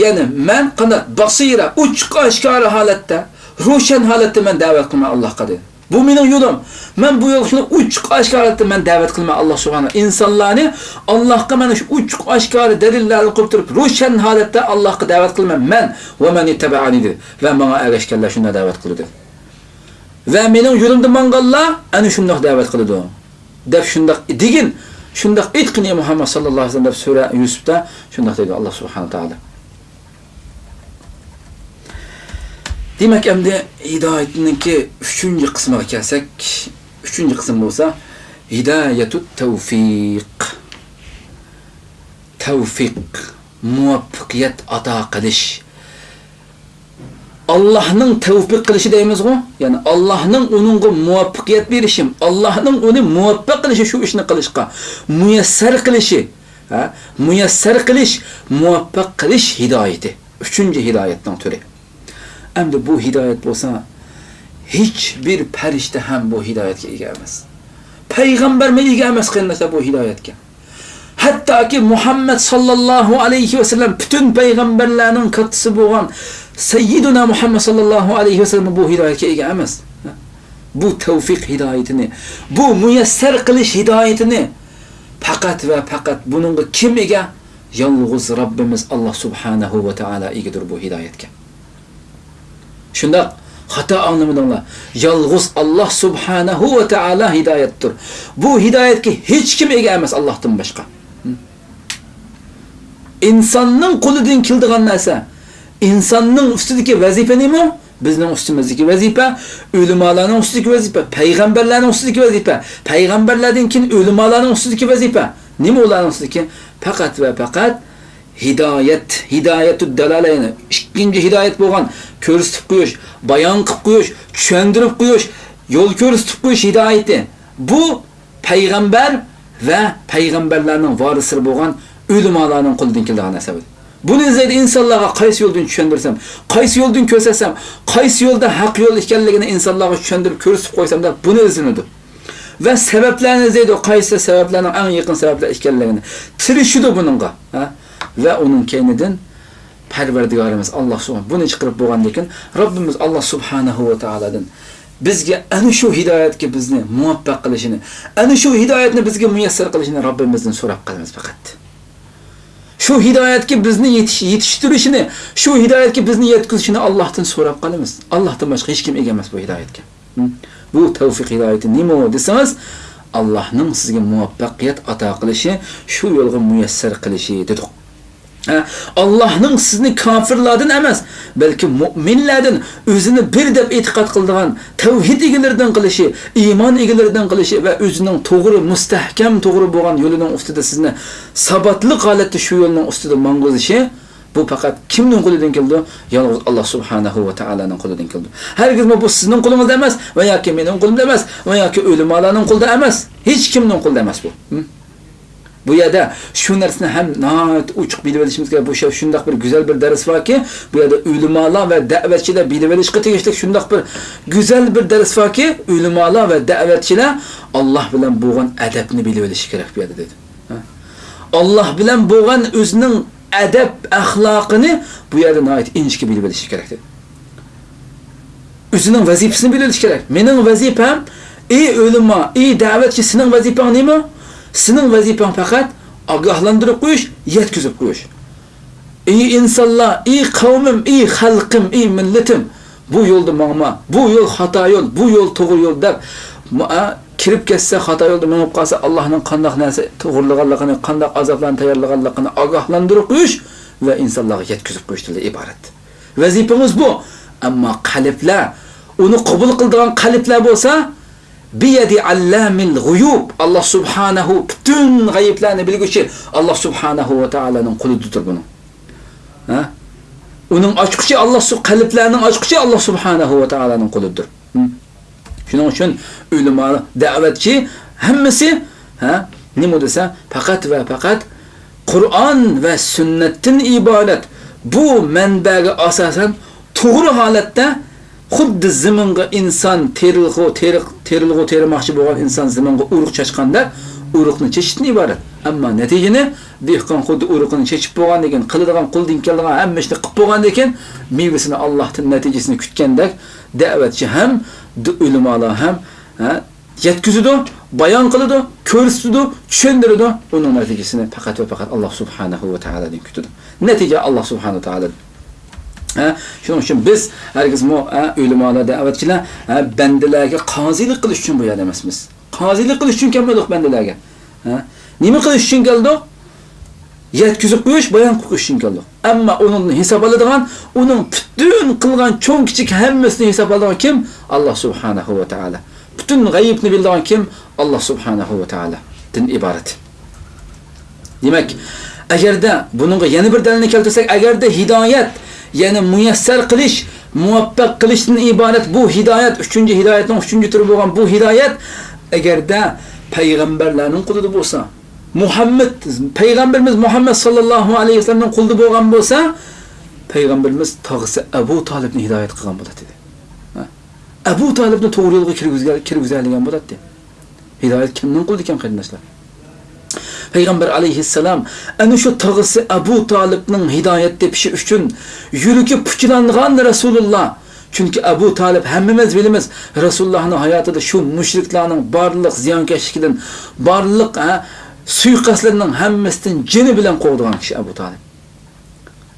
يەنى مەن قانداق بەسىرە، ئوچۇق ئاشكارا ھالەتتە، روشەن ھالەتتە مەن دەۋەت قىلىمەن ئاللاغا دېدى. بۇ مېنىڭ يولۇم. مەن بۇ يولغا شۇنداق ئوچۇق ئاشكارا ھالەتتە مەن دەۋەت قىلىمەن ئاللا سۇبھانەھۇ. ئىنسانلارنى ئاللاغا مانا شۇ ئوچۇق ئاشكارا دەلىللەرنى قويۇپ تۇرۇپ، روشەن ھالەتتە ئاللاغا دەۋەت قىلىمەن مەن، ۋە مەن ئىتتەبەئەنى دېدى. ۋە ماڭا ئەگەشكەنلەر شۇنداق دەۋەت قىلىدۇ. ۋە مېنىڭ يولۇمدا ماڭغانلار ئەنە شۇنداق دەۋەت قىلىدۇ، دەپ شۇنداق دېگىن، شۇنداق ئېيتقىن، ئەي مۇھەممەد ساللاللاھۇ ئەلەيھى ۋەسەللەم، دەپ سۈرە يۈسۈپتە شۇنداق دەيدۇ ئاللا سۇبھانەھۇ ۋە تائالا. دېمەك، ئەمدى ھىدايەتنىڭكى ئۈچىنچى قىسمىغا كەلسەك، ئۈچىنچى قىسىم بولسا ھىدايەتۇت تەۋفىق. تەۋفىق، مۇۋەپپەقىيەت ئاتا قىلىش. ئاللاھنىڭ تەۋپىق قىلىشى دەيمىزغۇ؟ يەنى ئاللاھنىڭ ئۇنىڭغا مۇۋەپپەقىيەت بېرىشى، ئاللاھنىڭ ئۇنى مۇۋەپپەق قىلىشى، شۇ ئىشنى قىلىشقا مۇيەسسەر قىلىشى، ھە؟ مۇيەسسەر قىلىش، مۇۋەپپەق قىلىش ھىدايىتى. ئۈچىنچى ھىدايەتنىڭ تۈرى. ئەمدى بۇ ھىدايەت بولسا، ھېچبىر پەرىشتە ھەم بۇ ھىدايەتكە ئىگە ئەمەس. پەيغەمبەرمۇ ئىگە ئەمەس، قېرىنداشلار، بۇ ھىدايەتكە. ھەتتاكى مۇھەممەد ساللاللاھۇ ئەلەيھى ۋەسەللەم، پۈتۈن پەيغەمبەرلەرنىڭ كاتتىسى بولغان سەييىدۇنا مۇھەممەد ساللاللاھۇ ئەلەيھى ۋەسەللەم بۇ ھىدايەتكە ئىگە ئەمەس. بۇ تەۋفىق ھىدايىتىنى، بۇ مۇيەسسەر قىلىش ھىدايىتىنى پەقەت ۋە پەقەت بۇنىڭغا كىم ئىگە؟ يالغۇز رەببىمىز ئاللا سۇبھانەھۇ ۋە تائالا ئىگىدۇر بۇ ھىدايەتكە. شۇنداق، خاتا ئاڭلىمىدىڭلار. يالغۇز ئاللا سۇبھانەھۇ ۋە تائالا ھىدايەتتۇر. بۇ ھىدايەتكە ھېچكىم ئىگە ئەمەس ئاللاھتىن باشقا. ئىنساننىڭ قولىدىن كېلىدىغان نەرسە، ئىنساننىڭ ئۈستىدىكى ۋەزىپە نېمە؟ بىزنىڭ ئۈستىمىزدىكى ۋەزىپە، ئۆلىمالارنىڭ ئۈستىدىكى ۋەزىپە، پەيغەمبەرلەرنىڭ ئۈستىدىكى ۋەزىپە، پەيغەمبەرلەردىن كېيىن ئۆلىمالارنىڭ ئۈستىدىكى ۋەزىپە. نېمە ئۇلارنىڭ ئۈستىدىكى؟ پەقەت ۋە پەقەت ھىدايەت، ھىدايەتۇد دالالە، يەنى ئىككىنچى ھىدايەت بولغان كۆرسىتىپ قويۇش، بايان قىلىپ قويۇش، چۈشەندۈرۈپ قويۇش، يول كۆرسىتىپ قويۇش ھىدايىتى. بۇ پەيغەمبەر ۋە پەيغەمبەرلەرنىڭ ۋارىسلىرى بولغان ئۆلىمالارنىڭ قولىدىن كېلىدىغان نەرسە بۇ. بۇنى ئىزدەيدۇ ئىنسانلارغا قايسى يولدىن چۈشەندۈرسەم، قايسى يولدىن كۆرسەتسەم، قايسى يولدا ھەق يول ئىكەنلىكىنى ئىنسانلارغا چۈشەندۈرۈپ كۆرسىتىپ قويسام دەپ بۇنى ئىزدىنىدۇ. ۋە سەۋەبلەرنى ئىزدەيدۇ، قايسى سەۋەبلەرنىڭ ئەڭ يېقىن سەۋەبلەر ئىكەنلىكىنى. تىرىشىدۇ بۇنىڭغا. ھە؟ ۋە ئۇنىڭ كەينىدىن پەرۋەردىگارىمىز ئاللا سۇبھانە، بۇنى چىقىرىپ بولغاندىن كېيىن، رەببىمىز ئاللا سۇبھانەھۇ ۋە تائالادىن بىزگە ئەنە شۇ ھىدايەتكە بىزنى مۇۋەپپەق قىلىشىنى، ئەنە شۇ ھىدايەتنى بىزگە مۇيەسسەر قىلىشىنى رەببىمىزدىن سوراپ قالىمىز پەقەت. شۇ ھىدايەتكە بىزنى يېتىش-، يېتىشتۈرۈشىنى، شۇ ھىدايەتكە بىزنى يەتكۈزۈشىنى ئاللاھتىن سوراپ قالىمىز. ئاللاھتىن باشقا ھېچكىم ئىگە ئەمەس بۇ ھىدايەتكە. ھە؟ بۇ تەۋفىق ھىدايىتى نېمە دېسىڭىز، ئاللاھنىڭ سىزگە مۇۋەپپەقىيەت ئاتا قىلىشى، شۇ يولغا مۇيەسسەر قىلىشى دېدۇق. ھە، ئاللاھنىڭ سىزنى كاپىرلاردىن ئەمەس، بەلكى مۇئمىنلەردىن، ئۆزىنى بىر دەپ ئېتىقاد قىلىدىغان تەۋھىد ئىگىلىرىدىن قىلىشى، ئىمان ئىگىلىرىدىن قىلىشى ۋە ئۆزىنىڭ توغرا، مۇستەھكەم توغرا بولغان يولىنىڭ ئۈستىدە سىزنى ساباتلىق ھالەتتە شۇ يولنىڭ ئۈستىدە ماڭغۇزۇشى، بۇ پەقەت كىمنىڭ قولىدىن كېلىدۇ؟ يالغۇز ئاللاھ سۇبھانەھۇ ۋە تائالانىڭ قولىدىن كېلىدۇ. ھەرگىزمۇ بۇ سىزنىڭ قولىڭىزدا ئەمەس ۋە ياكى مېنىڭ قولۇمدا ئەمەس ۋە ياكى ئۆلىمالارنىڭ قولىدا ئەمەس. ھېچ كىمنىڭ قولىدا ئەمەس بۇ. ھىم؟ بۇ يەردە شۇ نەرسىنى ھەم ناھايىتى ئوچۇق بىلىۋېلىشىمىز كېرەك. بۇ شۇ-، شۇنداق بىر گۈزەل بىر دەرس باركى، بۇ يەردە ئۆلىمالار ۋە دەۋەتچىلەر بىلىۋېلىشقا تېگىشلىك شۇنداق بىر گۈزەل بىر دەرس باركى، ئۆلىمالار ۋە دەۋەتچىلەر ئاللاھ بىلەن بولغان ئەدەپنى بىلىۋېلىشى كېرەك بۇ يەردە دېدى. ھە؟ ئاللاھ بىلەن بولغان ئۆزىنىڭ ئەدەپ ئەخلاقىنى بۇ يەردە ناھايىتى ئىنچىكە بىلىۋېلىشى كېرەك دېدى. ئۆزىنىڭ ۋەزىپىسىنى بىلىۋېلىش كېرەك. مېنىڭ ۋەزىپەم، ئى ئۆلىما، ئى دەۋەتچى، سېنىڭ ۋەزىپەڭ نېمە؟ سېنىڭ ۋەزىپەڭ پەقەت ئاگاھلاندۇرۇپ قويۇش، يەتكۈزۈپ قويۇش. ئى ئىنسانلار، ئى قەۋمىم، ئى خەلقىم، ئى مىللىتىم، بۇ يولدا ماڭما، بۇ يول خاتا يول، بۇ يول توغرا يول دەپ، ما-، ئا، كىرىپ كەتسە خاتا يولدا مېڭىپ قالسا، ئاللاھنىڭ قانداق نەرسە توغرىلىغانلىقىنى، قانداق ئازابلارنى تەييارلىغانلىقىنى ئاگاھلاندۇرۇپ قويۇش ۋە ئىنسانلارغا يەتكۈزۈپ قويۇشتىن ئىبارەت. ۋەزىپىڭىز بۇ. ئەمما قەلبلەر، ئۇنى قوبۇل قىلىدىغان قەلبلەر بولسا، بىيەدى ئەللامىل غۇيۇب، ئاللاھ سۇبھانەھۇ، پۈتۈن غەيىبلەرنى بىلگۈچى ئاللاھ سۇبھانەھۇ ۋە تائالانىڭ قولىدىدۇر بۇنىڭ. ھە؟ ئۇنىڭ ئاچقۇچى ئاللاھ سۇ-، قەلبلەرنىڭ ئاچقۇچى ئاللاھ سۇبھانەھۇ ۋە تائالانىڭ قولىدىدۇر. ھىم. شۇنىڭ ئۈچۈن ئۆلىما، دەۋەتچى ھەممىسى، ھە، نېمە دېسە، پەقەت ۋە پەقەت قۇرئان ۋە سۈننەتتىن ئىبارەت بۇ مەنبەگە ئاساسەن توغرا ھالەتتە، خۇددى زېمىنغا ئىنسان تېرىلغۇ، تېرىق-، تېرىلغۇ تېرىماقچى بولغان ئىنسان زېمىنغا ئۇرۇق چاچقاندەك ئۇرۇقنى چېچىشتىن ئىبارەت. ئەمما نەتىجىنى دېھقان خۇددى ئۇرۇقىنى چېچىپ بولغاندىن كېيىن، قىلىدىغان قولىدىن كېلىدىغان ھەممە ئىشنى قىلىپ بولغاندىن كېيىن، مېۋىسىنى ئاللاھتىن نەتىجىسىنى كۈتكەندەك، دەۋەتچى ھەم، د-، ئۆلىمالار ھەم، ھە، يەتكۈزىدۇ، بايان قىلىدۇ، كۆرسىتىدۇ، چۈشەندۈرىدۇ. ئۇنىڭ نەتىجىسىنى پەقەت ۋە پەقەت ئاللاھ سۇبھانەھۇ ۋە تائالادىن كۈتىدۇ. نەتىجە ئاللاھ سۇبھانەھۇ ۋە تائالادىن. ھە، شۇنىڭ ئۈچۈن بىز ھەرگىزمۇ، ھە، ئۆلىمالار، دەۋەتچىلەر، ھە، بەندىلەرگە قازىلىق قىلىش ئۈچۈن بۇ يەردە ئەمەسمىز. قازىلىق قىلىش ئۈچۈن كەلمىدۇق بەندىلەرگە. ھە؟ نېمە قىلىش ئۈچۈن كەلدۇق؟ يەتكۈزۈپ قويۇش، بايان قىلىش ئۈچۈن كەلدۇق. ئەمما ئۇنىڭدىن ھېساب ئالىدىغان، ئۇنىڭ پۈتۈن قىلغان چوڭ كىچىك ھەممىسىنى ھېساب ئالىدىغان كىم؟ ئاللاھ سۇبھانەھۇ ۋە تائالا. پۈتۈن غەيىبنى بىلىدىغان كىم؟ ئاللاھ سۇبھانەھۇ ۋە تائالادىن ئىبارەت. دېمەك، ئەگەردە بۇنىڭغا يەنە بىر دەلىلنى كەلتۈرسەك، ئەگەردە ھىدايەت، يەنى مۇيەسسەر قىلىش، مۇۋەپپەق قىلىشتىن ئىبارەت بۇ ھىدايەت، ئۈچىنچى ھىدايەتنىڭ ئۈچىنچى تۈرى بولغان بۇ ھىدايەت، ئەگەردە پەيغەمبەرلەرنىڭ قولىدا بولسا، مۇھەممەد، پەيغەمبىرىمىز مۇھەممەد ساللاللاھۇ ئەلەيھى ۋەسەللەمنىڭ قولىدا بولغان بولسا، پەيغەمبىرىمىز تاغىسى ئەبۇ تالىپنى ھىدايەت قىلغان بولاتتى. ھە؟ ئەبۇ تالىپنى توغرا يولغا كىرگۈزگە-، كىرگۈزەلىگەن بولاتتى. ھىدايەت كىمنىڭ قولىدا ئىكەن، قېرىنداشلار؟ پەيغەمبەر ئەلەيھىسسالام ئەنە شۇ تاغىسى ئەبۇ تالىپنىڭ ھىدايەت تېپىشى ئۈچۈن يۈرىكى پۇچىلاندىغان رەسۇلۇللا. چۈنكى ئەبۇ تالىپ ھەممىمىز بىلىمىز، رەسۇلۇللانىڭ ھاياتىدا شۇ مۇشرىكلارنىڭ بارلىق زىيانكەشلىكىدىن، بارلىق، ھە، سۇيىقەستلىرىنىڭ ھەممىسىدىن جېنى بىلەن قوغدىغان كىشى ئەبۇ تالىپ.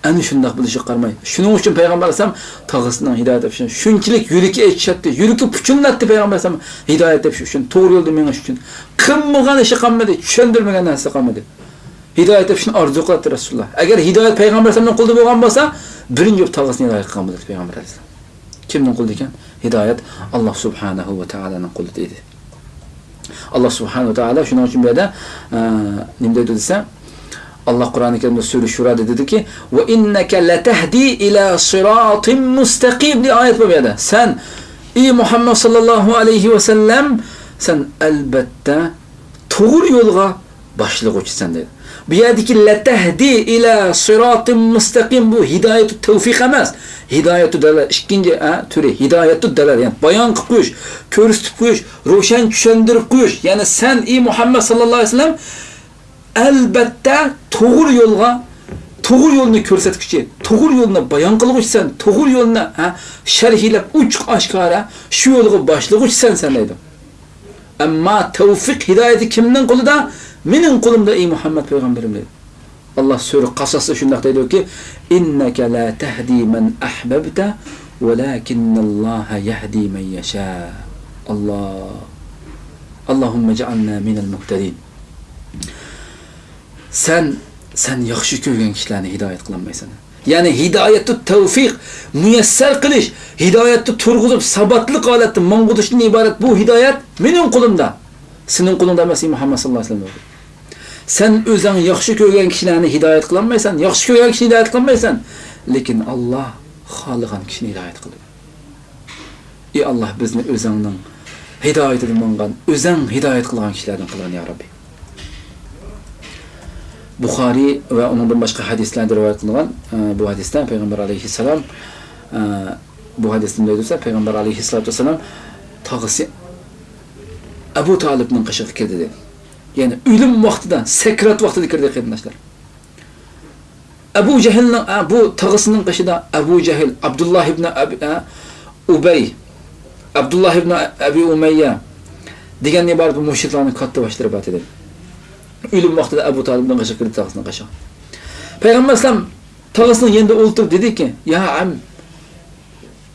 ئەنە شۇنداق بولۇشىغا قارىماي، شۇنىڭ ئۈچۈن پەيغەمبەر ئەلەيھىسسالام تاغىسىنىڭ ھىدايەت تېپىشى ئۈچۈن شۇنچىلىك يۈرىكى ئېچىشاتتى، يۈرىكى پۇچۇللاتتى پەيغەمبەر ئەلەيھىسسالام ھىدايەت تېپىش ئۈچۈن، توغرا يولدا مېڭىش ئۈچۈن. قىلمىغان ئىشى قالمىدى، چۈشەندۈرمىگەن نەرسىسى قالمىدى. ھىدايەت تېپىشنى ئارزۇ قىلاتتى رەسۇلۇللا. ئەگەر ھىدايەت پەيغەمبەر ئەلەيھىسسالامنىڭ قولىدا بولغان بولسا، بىرىنچى بولۇپ تاغىسىنى ھىدايەت قىلغان بولاتتى پەيغەمبەر ئەلەيھىسسالام. كىمنىڭ قولىدا ئىكەن؟ ھىدايەت ئاللاھ سۇبھانەھۇ ۋە تائالانىڭ قولىدا ئىدى. ئاللاھ سۇبھانەھۇ ۋە تائالا شۇنىڭ ئۈچۈن بۇ يەردە، ئە، نېمە دەيدۇ دېسە، ئاللاھ قۇرئانى كەرىمدە سۈرە شۇرادا دېدىكى، «ۋە ئىننەكە لەتەھدى ئىلە سىراتىم مۇستەقىم» دېگەن ئايەت بار بۇ يەردە. سەن، ئى مۇھەممەد ساللاللاھۇ ئەلەيھى ۋەسەللەم، سەن ئەلبەتتە توغرا يولغا باشلىغۇچىسەن دەيدۇ. بۇ يەردىكى لەتەھدى ئىلە سىراتىم مۇستەقىم بۇ ھىدايەتۇ تەۋفىق ئەمەس. ھىدايەتۇ دەلال ئىككىنچى، ھە، تۈرى ھىدايەتۇ دەلال، يەنى بايان قىلىپ قويۇش، كۆرسىتىپ قويۇش، روشەن چۈشەندۈرۈپ قويۇش. يەنى سەن، ئى مۇھەممەد ساللاللاھۇ ئەلەيھى ۋەسەللەم، ئەلبەتتە توغرا يولغا، توغرا يولنى كۆرسەتكۈچى، توغرا يولنى بايان قىلغۇچىسەن، توغرا يولنى، ھە، شەرھلەپ ئوچۇق ئاشكارا شۇ يولغا باشلىغۇچىسەن سەن دەيدۇ. ئەمما تەۋفىق، ھىدايىتى كىمنىڭ قولىدا؟ مېنىڭ قولۇمدا، ئەي مۇھەممەد پەيغەمبىرىم، دەيدۇ. ئاللاھ سۈرە قەسەستە شۇنداق دەيدۇكى، «ئىننەكە لا تەھدى مەن ئەھبەبتە، ۋەلاكىننەللاھە يەھدى مەن يەشا.» ئاللاھ. ئاللاھۇممە جەئەلنا مىنەل مۇھتەدىن. سەن سەن ياخشى كۆرگەن كىشىلەرنى ھىدايەت قىلالمايسەن. يەنى ھىدايەتۇ تەۋفىق، مۇيەسسەر قىلىش، ھىدايەتتە تۇرغۇزۇپ، ساباتلىق ھالەتتە ماڭغۇزۇشتىن ئىبارەت بۇ ھىدايەت مېنىڭ قولۇمدا. سېنىڭ قولۇڭدا ئەمەس، ئەي مۇھەممەد ساللاللاھۇ ئەلەيھى ۋەسەللەم. سەن ئۆزۈڭ ياخشى كۆرگەن كىشىلەرنى ھىدايەت قىلالمايسەن، ياخشى كۆرگەن كىشىنى ھىدايەت قىلالمايسەن. لېكىن ئاللا خالىغان كىشىنى ھىدايەت قىلىدۇ. ئى ئاللا، بىزنى ئۆزۈڭنىڭ ھىدايىتىدە ماڭغان، ئۆزۈڭ ھىدايەت قىلغان كىشىلەردىن قىلغىن يا رەببى. بۇخارىي ۋە ئۇنىڭدىن باشقا ھەدىسلەردە رىۋايەت قىلىنغان، ئە، بۇ ھەدىستە پەيغەمبەر ئەلەيھىسسالام، ئە، بۇ ھەدىستە نېمە دەيدۇ دېسە، پەيغەمبەر ئەلەيھىسسالاتۇ ۋەسسالام تاغىسى ئەبۇ تالىپنىڭ قېشىغا كىردى دېدى. يەنى ئۆلۈم ۋاقتىدا، سەكرات ۋاقتىدا كىردى، قېرىنداشلار. ئەبۇ جەھىلنىڭ، ئە، بۇ تاغىسىنىڭ قېشىدا ئەبۇ جەھىل، ئابدۇللا ئىبنى ئەبى، ئە، ئۇبەي، ئابدۇللا ئىبنى ئەبى ئۇمەييە دېگەندىن ئىبارەت بۇ مۇشرىكلارنىڭ كاتتا باشلىرى بار ئىدى. ئۆلۈم ۋاقتىدا ئەبۇ تالىپنىڭ قېشىغا كىردى، تاغىسىنىڭ قېشىغا. پەيغەمبەر ئەلەيھىسسالام تاغىسىنىڭ يېنىدا ئولتۇرۇپ دېدىكى، يا ئەم،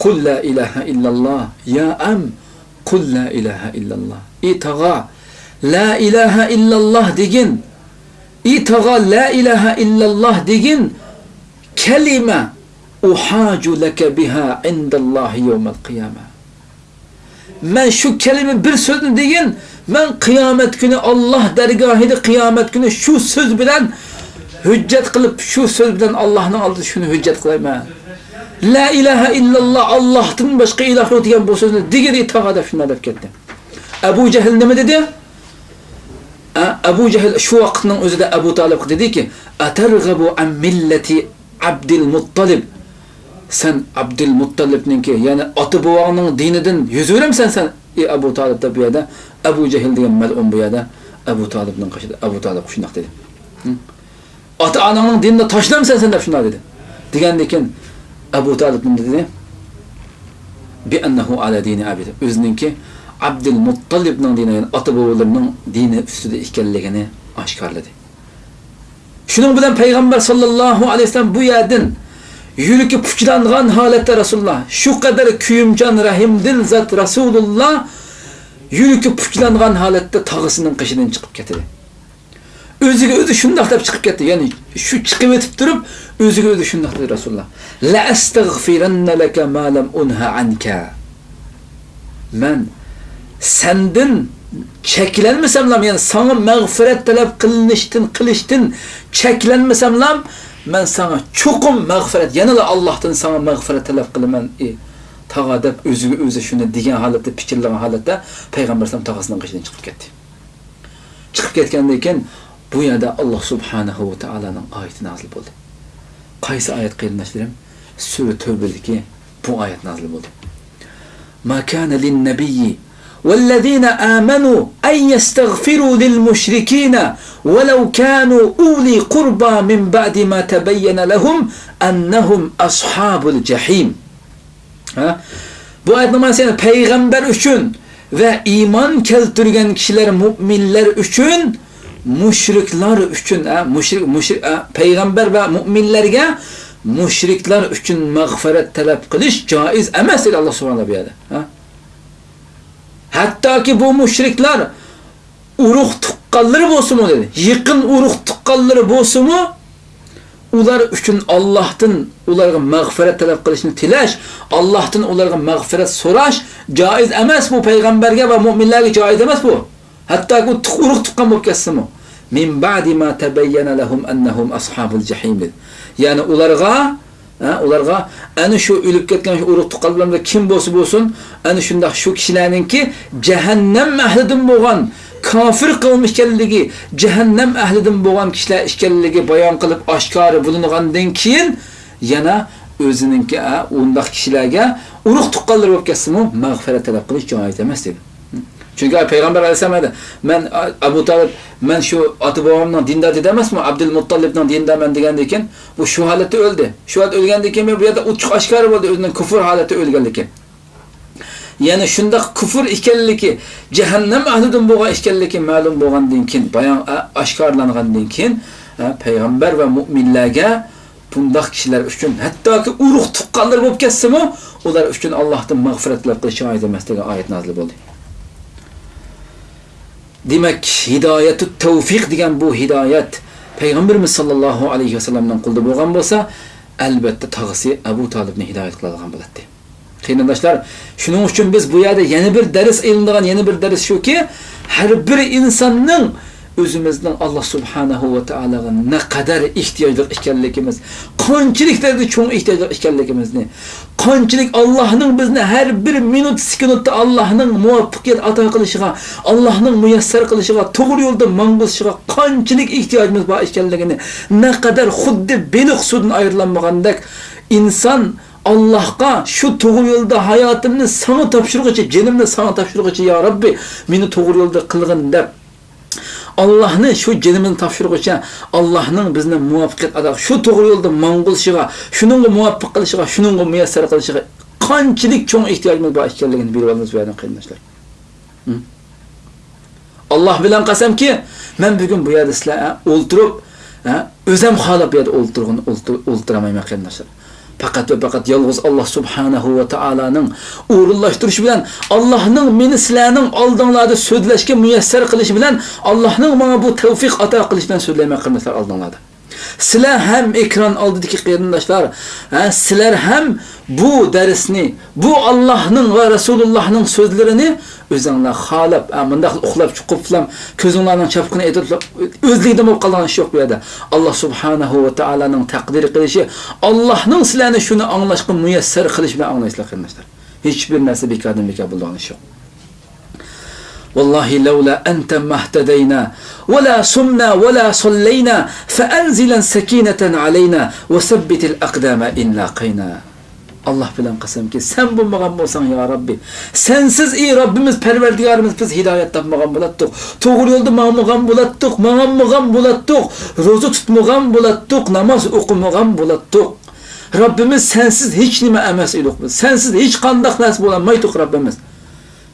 قۇل لا ئىلاھە ئىللاللا، يا ئەم، قۇل لا ئىلاھە ئىللاللا. ئى تاغا، لا ئىلاھە ئىللاللا دېگىن. ئى تاغا، لا ئىلاھە ئىللاللا دېگىن. كەلىمە، ئۇھاجۇ لەكە بىھا ئىنداللاھى يەۋمەل قىيامە. مەن شۇ كەلىمە بىر سۆزنى دېگىن، مەن قىيامەت كۈنى ئاللا دەرگاھىدا قىيامەت كۈنى شۇ سۆز بىلەن ھۆججەت قىلىپ، شۇ سۆز بىلەن ئاللانىڭ ئالدىدا شۇنى ھۆججەت قىلايمەن. لا ئىلاھە ئىللاللا، ئاللاھتىن باشقا ئىلاھ يوق دېگەن بۇ سۆزنى دېگىن، ئى تاغا دەپ شۇنداق دەپ كەتتى. ئەبۇ جەھىل نېمە دېدى؟ ئە، ئەبۇ جەھىل شۇ ۋاقىتنىڭ ئۆزىدە ئەبۇ تالىپقا دېدىكى، ئەتەرغەبۇ ئەن مىللەتى ئابدىل مۇتتەلىب. سەن ئابدىل مۇتتەلىبنىڭكى، يەنى ئاتا بوۋاڭنىڭ دىنىدىن يۈز ئۆرۈمسەن سەن، ئى ئەبۇ تالىپ دەپ بۇ يەردە ئەبۇ جەھىل دېگەن مەلئۇن بۇ يەردە ئەبۇ تالىپنىڭ قېشىدا، ئەبۇ تالىپقا شۇنداق دېدى. ھە؟ ئاتا-ئاناڭنىڭ دىنىنى تاشلامسەن سەن دەپ شۇنداق دېدى. دېگەندىن كېيىن ئەبۇ تالىپ نېمە دېدى؟ بىئەننەھۇ ئەلا دىنى ئەبى دەپ. ئۆزىنىڭكى ئابدۇل مۇتتەلىبنىڭ دىنى، يەنى ئاتا-بوۋىلىرىنىڭ دىنى ئۈستىدە ئىكەنلىكىنى ئاشكارىلىدى. شۇنىڭ بىلەن پەيغەمبەر ساللاللاھۇ ئەلەيھى ۋەسەللەم بۇ يەردىن يۈرىكى پۇچىلانغان ھالەتتە رەسۇلۇللا، شۇ قەدەر كۆيۈمچان، رەھىمدىل زات رەسۇلۇللا يۈرىكى پۇچىلانغان ھالەتتە تاغىسىنىڭ قېشىدىن چىقىپ كەتتى. ئۆزىگە ئۆزى شۇنداق دەپ چىقىپ كەتتى. يەنى شۇ چىقىۋېتىپ تۇرۇپ، ئۆزىگە ئۆزى شۇنداق دېدى رەسۇلۇللا. لەئەستەغفىرەننە لەكە ما لەم ئۇنھە ئەنكە. مەن سەندىن چەكلەنمىسەملا، يەنى ساڭا مەغپىرەت تەلەپ قىلىنىشتىن، قىلىشتىن چەكلەنمىسەملا، مەن ساڭا چوقۇم مەغپىرەت، يەنىلا ئاللاھتىن ساڭا مەغپىرەت تەلەپ قىلىمەن، ئى تاغا دەپ ئۆزىگە ئۆزى شۇنى دېگەن ھالەتتە، پىچىرلىغان ھالەتتە پەيغەمبەر ئەلەيھىسسالام تاغىسىنىڭ قېشىدىن چىقىپ كەتتى. چىقىپ كەتكەندىن كېيىن بۇ يەردە ئاللاھ سۇبھانەھۇ ۋە تائالانىڭ ئايىتى نازىل بولدى. قايسى ئايەت قېرىنداشلىرىم؟ سۈرە تەۋبىدىكى بۇ ئايەت نازىل بولدى. ما كان للنبي والذين آمنوا أن يستغفروا للمشركين ولو كانوا أولي قربى من بعد ما تبين لهم أنهم أصحاب الجحيم. ھە؟ بۇ ئايەتنىڭ مەنىسى يەنى پەيغەمبەر ئۈچۈن ۋە ئىمان كەلتۈرگەن كىشىلەر، مۇئمىنلەر ئۈچۈن، مۇشرىكلار ئۈچۈن، ھە؟ مۇشرىك، مۇشرىك، ھە؟ پەيغەمبەر ۋە مۇئمىنلەرگە مۇشرىكلار ئۈچۈن مەغپىرەت تەلەپ قىلىش جائىز ئەمەس دېدى ئاللاھ سۇبھانەھۇ بۇ يەردە. ھە؟ ھەتتاكى بۇ مۇشرىكلار ئۇرۇق تۇغقانلىرى بولسىمۇ دېدى. يېقىن ئۇرۇق تۇغقانلىرى بولسىمۇ، ئۇلار ئۈچۈن ئاللاھتىن ئۇلارغا مەغپىرەت تەلەپ قىلىشنى تىلەش، ئاللاھتىن ئۇلارغا مەغپىرەت سوراش جائىز ئەمەس بۇ، پەيغەمبەرگە ۋە مۇئمىنلەرگە جائىز ئەمەس بۇ. ھەتتاكى ئۇ تۇغ-، ئۇرۇق تۇغقان بولۇپ كەتسىمۇ. مىن بەئدى ما تەبەييەنە لەھۇم ئەننەھۇم ئەسھابۇل جەھىم دېدى. يەنى ئۇلارغا ھە، ئۇلارغا ئەنە شۇ ئۆلۈپ كەتكەن شۇ ئۇرۇق تۇغقانلىرىمىز كىم بولسا بولسۇن، ئەنە شۇنداق شۇ كىشىلەرنىڭكى جەھەننەم ئەھلىدىن بولغان كاپىر قەۋم ئىكەنلىكى، جەھەننەم ئەھلىدىن بولغان كىشىلەر ئىكەنلىكى بايان قىلىپ ئاشكارا بىلىنغاندىن كېيىن، يەنە ئۆزىنىڭكى، ھە، ئۇنداق كىشىلەرگە ئۇرۇق تۇغقانلىرى بولۇپ كەتسىمۇ مەغپىرەت تەلەپ قىلىش جائىز ئەمەس دېدى. چۈنكى پەيغەمبەر ئەلەيھىسسالام ئېيتتى، مەن ئەبۇ تالىپ، مەن شۇ ئاتا بوۋامنىڭ دىنىدا دېدى ئەمەسمۇ، ئابدۇل مۇتتەلىپنىڭ دىنىدا مەن دېگەندىن كېيىن، بۇ شۇ ھالەتتە ئۆلدى. شۇ ھالەتتە ئۆلگەندىن كېيىن بۇ يەردە ئوچۇق ئاشكارا بولدى ئۆزىنىڭ كۇفر ھالەتتە ئۆلگەنلىكى. يەنى شۇنداق كۇفر ئىكەنلىكى، جەھەننەم ئەھلىدىن بولغان ئىكەنلىكى مەلۇم بولغاندىن كېيىن، بايان، ئاشكارىلانغاندىن كېيىن، پەيغەمبەر ۋە مۇئمىنلەرگە بۇنداق كىشىلەر ئۈچۈن، ھەتتاكى ئۇرۇق تۇغقانلىرى بولۇپ كەتسىمۇ، ئۇلار ئۈچۈن ئاللاھتىن مەغپىرەت تەلەپ قىلىش جائىز ئەمەس دېگەن ئايەت نازىل بولدى. دېمەك، ھىدايەتۇت تەۋفىق دېگەن بۇ ھىدايەت، پەيغەمبىرىمىز ساللاللاھۇ ئەلەيھى ۋەسەللەمنىڭ قولىدا بولغان بولسا، ئەلۋەتتە تاغىسى ئەبۇ تالىبنى ھىدايەت قىلالىغان بولاتتى. قېرىنداشلار، شۇنىڭ ئۈچۈن بىز بۇ يەردە يەنە بىر دەرس ئېلىنىدىغان يەنە بىر دەرس شۇكى، ھەر بىر ئىنساننىڭ ئۆزىمىزنىڭ ئاللا سۇبھانەھۇ ۋە تائالاغا نەقەدەر ئېھتىياجلىق ئىكەنلىكىمىز، قانچىلىك دەرىجىدە چوڭ ئېھتىياجلىق ئىكەنلىكىمىزنى، قانچىلىك ئاللاھنىڭ بىزنى ھەر بىر مىنۇت، سېكۇنتتا ئاللاھنىڭ مۇۋەپپەقىيەت ئاتا قىلىشىغا، ئاللاھنىڭ مۇيەسسەر قىلىشىغا، توغرا يولدا ماڭغۇزۇشىغا قانچىلىك ئېھتىياجىمىز بار ئىكەنلىكىنى، نەقەدەر خۇددى بېلىق سۇدىن ئايرىلالمىغاندەك، ئىنسان ئاللاھقا شۇ توغرا يولدا ھاياتىمنى ساڭا تاپشۇرغۇچە، جېنىمنى ساڭا تاپشۇرغۇچە، يا رەببى، مېنى توغرا يولدا قىلغىن دەپ، ئاللاھنى شۇ جېنىمىزنى تاپشۇرغۇچە، ئاللاھنىڭ بىزنى مۇۋەپپەقىيەت ئاتا، شۇ توغرا يولدا ماڭغۇزۇشىغا، شۇنىڭغا مۇۋەپپەق قىلىشىغا، شۇنىڭغا مۇيەسسەر قىلىشىغا قانچىلىك چوڭ ئېھتىياجىمىز بار ئىكەنلىكىنى بىلىۋالىمىز بۇ يەردىن، قېرىنداشلار. ھە؟ ئاللاھ بىلەن قەسەمكى، مەن بۈگۈن بۇ يەردە سىلەر ئولتۇرۇپ، ھە، ئۆزەم خالاپ بۇ يەردە ئولتۇرغىنى ئولتۇر-، ئولتۇرالمايمەن، قېرىنداشلار. پەقەت ۋە پەقەت يالغۇز ئاللاھ سۇبھانەھۇ ۋە تائالانىڭ ئورۇنلاشتۇرۇشى بىلەن، ئاللاھنىڭ مېنى سىلەرنىڭ ئالدىڭلاردا سۆزلەشكە مۇيەسسەر قىلىشى بىلەن، ئاللاھنىڭ ماڭا بۇ تەۋفىق ئاتا قىلىشى بىلەن سۆزلەيمەن، قېرىنداشلار، ئالدىڭلاردا. سىلەر ھەم ئېكران ئالدىدىكى قېرىنداشلار، ھە، سىلەر ھەم بۇ دەرسنى، بۇ ئاللاھنىڭ ۋە رەسۇلۇللاھنىڭ سۆزلىرىنى ئۆزۈڭلار خالاپ، ھە، مۇنداق ئۇخلاپ چىقىپلا، كۆزۈڭلارنىڭ چاپىقىنى ئېتىپلا، ئۆزلۈكىدىن بولۇپ قالىدىغان ئىش يوق بۇ يەردە. ئاللاھ سۇبھانەھۇ ۋە تائالانىڭ تەقدىر قىلىشى، ئاللاھنىڭ سىلەرنى شۇنى ئاڭلاشقا مۇيەسسەر قىلىشى بىلەن ئاڭلايسىلەر، قېرىنداشلار. ھېچبىر نەرسە بىكاردىن بىكار بولىدىغان ئىش يوق. والله لولا أنت ما اهتدينا ولا صمنا ولا صلينا فأنزل سكينة علينا وثبت الأقدام إن لاقينا. ئاللاھ بىلەن قەسەمكى، سەن بولمىغان بولساڭ، يا رەببى، سەنسىز، ئى رەببىمىز، پەرۋەردىگارىمىز، بىز ھىدايەت تاپمىغان بولاتتۇق، توغرا يولدا ماڭمىغان بولاتتۇق، ماڭالمىغان بولاتتۇق، روزا تۇتمىغان بولاتتۇق، ناماز ئوقۇمىغان بولاتتۇق. رەببىمىز، سەنسىز ھېچ نېمە ئەمەس ئىدۇق بىز. سەنسىز ھېچقانداق نەرسە بولالمايتتۇق، رەببىمىز.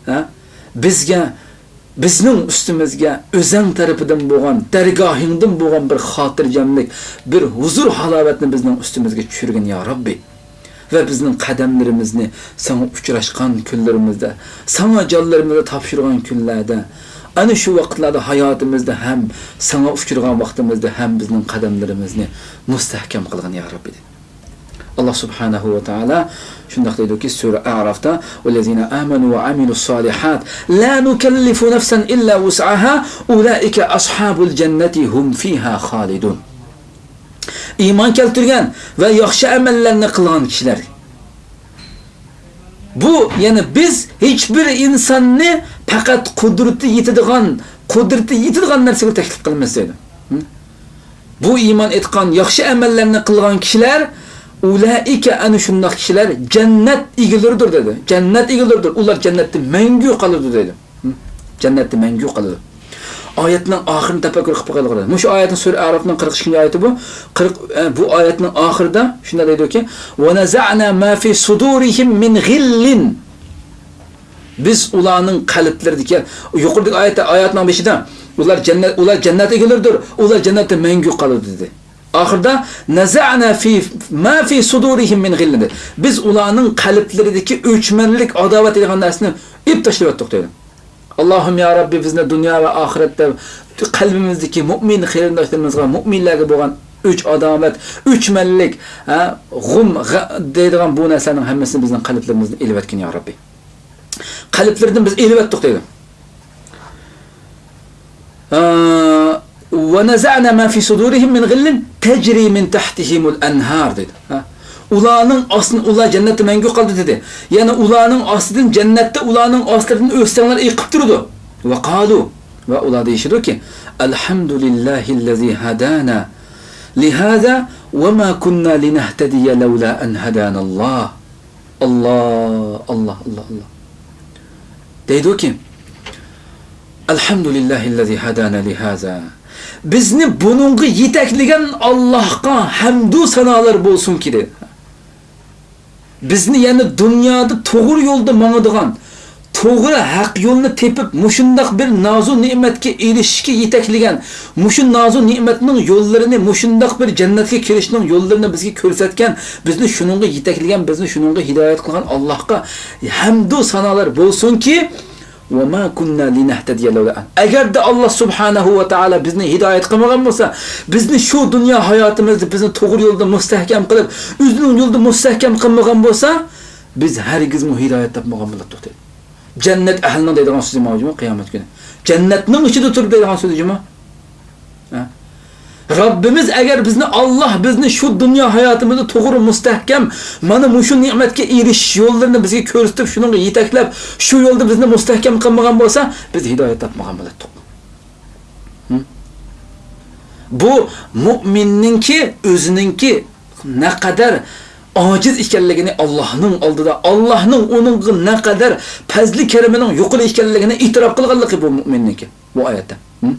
ھە؟ بىزگە، بىزنىڭ ئۈستىمىزگە ئۆزەڭ تەرىپىدىن بولغان، دەرگاھىڭدىن بولغان بىر خاتىرجەملىك، بىر ھۇزۇر-ھالاۋەتنى بىزنىڭ ئۈستىمىزگە چۈشۈرگىن، يا رەببى. ۋە بىزنىڭ قەدەملىرىمىزنى ساڭا ئۇچراشقان كۈنلىرىمىزدە، ساڭا جانلىرىمىزنى تاپشۇرغان كۈنلەردە، ئەنە شۇ ۋاقىتلاردا ھاياتىمىزدا ھەم ساڭا ئۇچرىغان ۋاقتىمىزدا ھەم بىزنىڭ قەدەملىرىمىزنى مۇستەھكەم قىلغىن، يا رەببى، دېدى. ئاللاھ سۇبھانەھۇ ۋە تائالا شۇنداق دەيدۇكى، سۈرە ئەئرافتا، والذين آمنوا وعملوا الصالحات لا نكلف نفسا إلا وسعها أولئك أصحاب الجنة هم فيها خالدون. ئىمان كەلتۈرگەن ۋە ياخشى ئەمەللەرنى قىلغان كىشىلەر. بۇ، يەنى بىز ھېچبىر ئىنساننى پەقەت قۇدرىتى يېتىدىغان، قۇدرىتى يېتىدىغان نەرسىگە تەكلىپ قىلىمىز دەيدۇ. ھە؟ بۇ ئىمان ئېيتقان، ياخشى ئەمەللەرنى قىلغان كىشىلەر، ئۇلائىكە، ئەنە شۇنداق كىشىلەر جەننەت ئىگىلىرىدۇر دېدى. جەننەت ئىگىلىرىدۇر. ئۇلار جەننەتتە مەڭگۈ قالىدۇ دەيدۇ. ھە؟ جەننەتتە مەڭگۈ قالىدۇ. ئايەتنىڭ ئاخىرىنى تەپەككۇر قىلىپ باقايلى، قېرىنداش. مۇشۇ ئايەتنىڭ، سۈرە ئەئرافنىڭ قىرىق ئىككىنچى ئايىتى بۇ. قىرىق، ئە، بۇ ئايەتنىڭ ئاخىرىدا شۇنداق دەيدۇكى، ونزعنا ما في صدورهم من غل. بىز ئۇلارنىڭ قەلبلىرىدىكى، يۇقىرىدىكى ئايەتتە، ئايەتنىڭ بېشىدا، ئۇلار جەننەت، ئۇلار جەننەت ئىگىلىرىدۇر، ئۇلار جەننەتتە مەڭگۈ قالىدۇ دېدى. ئاخىرىدا، نزعنا في ما في صدورهم من غل دېدى. بىز ئۇلارنىڭ قەلبلىرىدىكى ئۆچمەنلىك، ئاداۋەت دەيدىغان نەرسىنى ئېلىپ تاشلىۋەتتۇق دەيدۇ. ئاللاھۇم يا رەببى، بىزنى دۇنيا ۋە ئاخىرەتتە قەلبىمىزدىكى مۇئمىن قېرىنداشلىرىمىزغا، مۇئمىنلەرگە بولغان ئۆچ-ئاداۋەت، ئۆچمەنلىك، ھە، غۇم، غە-، دەيدىغان بۇ نەرسىلەرنىڭ ھەممىسىنى بىزنىڭ قەلبلىرىمىزدىن ئېلىۋەتكىن يا رەببى. قەلبلىرىدىن بىز ئېلىۋەتتۇق دەيدۇ. ئە، ونزعنا ما في صدورهم من غل تجري من تحتهم الأنهار دېدى. ھە؟ ئۇلارنىڭ ئاستىدىن، ئۇلار جەننەتتە مەڭگۈ قالدى دېدى. يەنى ئۇلارنىڭ ئاستىدىن، جەننەتتە ئۇلارنىڭ ئاستىدىن ئۆستەڭلەر ئېقىپ تۇرىدۇ. وقالوا، ۋە ئۇلار دېيىشىدۇكى، الحمد لله الذي هدانا لهذا وما كنا لنهتدي لولا أن هدانا الله. ئاللا، ئاللا، ئاللا، ئاللا. دەيدۇكى، الحمد لله الذي هدانا لهذا. بىزنى بۇنىڭغا يېتەكلىگەن ئاللاھقا ھەمدۇ سانالار بولسۇنكى، دەيدۇ. بىزنى، يەنى دۇنيادا توغرا يولدا ماڭىدىغان، توغرا ھەق يولنى تېپىپ، مۇشۇنداق بىر نازۇ نېمەتكە ئېرىشىشكە يېتەكلىگەن، مۇشۇ نازۇ نېمەتنىڭ يوللىرىنى، مۇشۇنداق بىر جەننەتكە كىرىشنىڭ يوللىرىنى بىزگە كۆرسەتكەن، بىزنى شۇنىڭغا يېتەكلىگەن، بىزنى شۇنىڭغا ھىدايەت قىلغان ئاللاھقا ھەمدۇ سانالار بولسۇنكى، وما كنا لنهتدي لولا أن. ئەگەردە ئاللا سۇبھانەھۇ ۋە تائالا بىزنى ھىدايەت قىلمىغان بولسا، بىزنى شۇ دۇنيا ھاياتىمىزدا بىزنى توغرا يولدا مۇستەھكەم قىلىپ، ئۆزىنىڭ يولىدا مۇستەھكەم قىلمىغان بولسا، بىز ھەرگىزمۇ ھىدايەت تاپمىغان بولاتتۇق دەيدۇ. جەننەت ئەھلىنىڭ دەيدىغان سۆزى ماۋۇ جۇمۇ، قىيامەت كۈنى. جەننەتنىڭ ئىچىدە تۇرۇپ دەيدىغان سۆزى جۇمۇ. ھە؟ رەببىمىز ئەگەر بىزنى، ئاللا بىزنى شۇ دۇنيا ھاياتىمىزدا توغرا مۇستەھكەم، مانا مۇشۇ نېمەتكە ئېرىشىش يوللىرىنى بىزگە كۆرسىتىپ، شۇنىڭغا يېتەكلەپ، شۇ يولدا بىزنى مۇستەھكەم قىلمىغان بولسا، بىز ھىدايەت تاپمىغان بولاتتۇق. ھە؟ بۇ مۇئمىننىڭكى ئۆزىنىڭكى نەقەدەر ئاجىز ئىكەنلىكىنى ئاللاھنىڭ ئالدىدا، ئاللاھنىڭ ئۇنىڭغا نەقەدەر پەزلى كەرىمىنىڭ يۇقىرى ئىكەنلىكىنى ئېتىراپ قىلغانلىقى بۇ مۇئمىننىڭكى بۇ ئايەتتە. ھە؟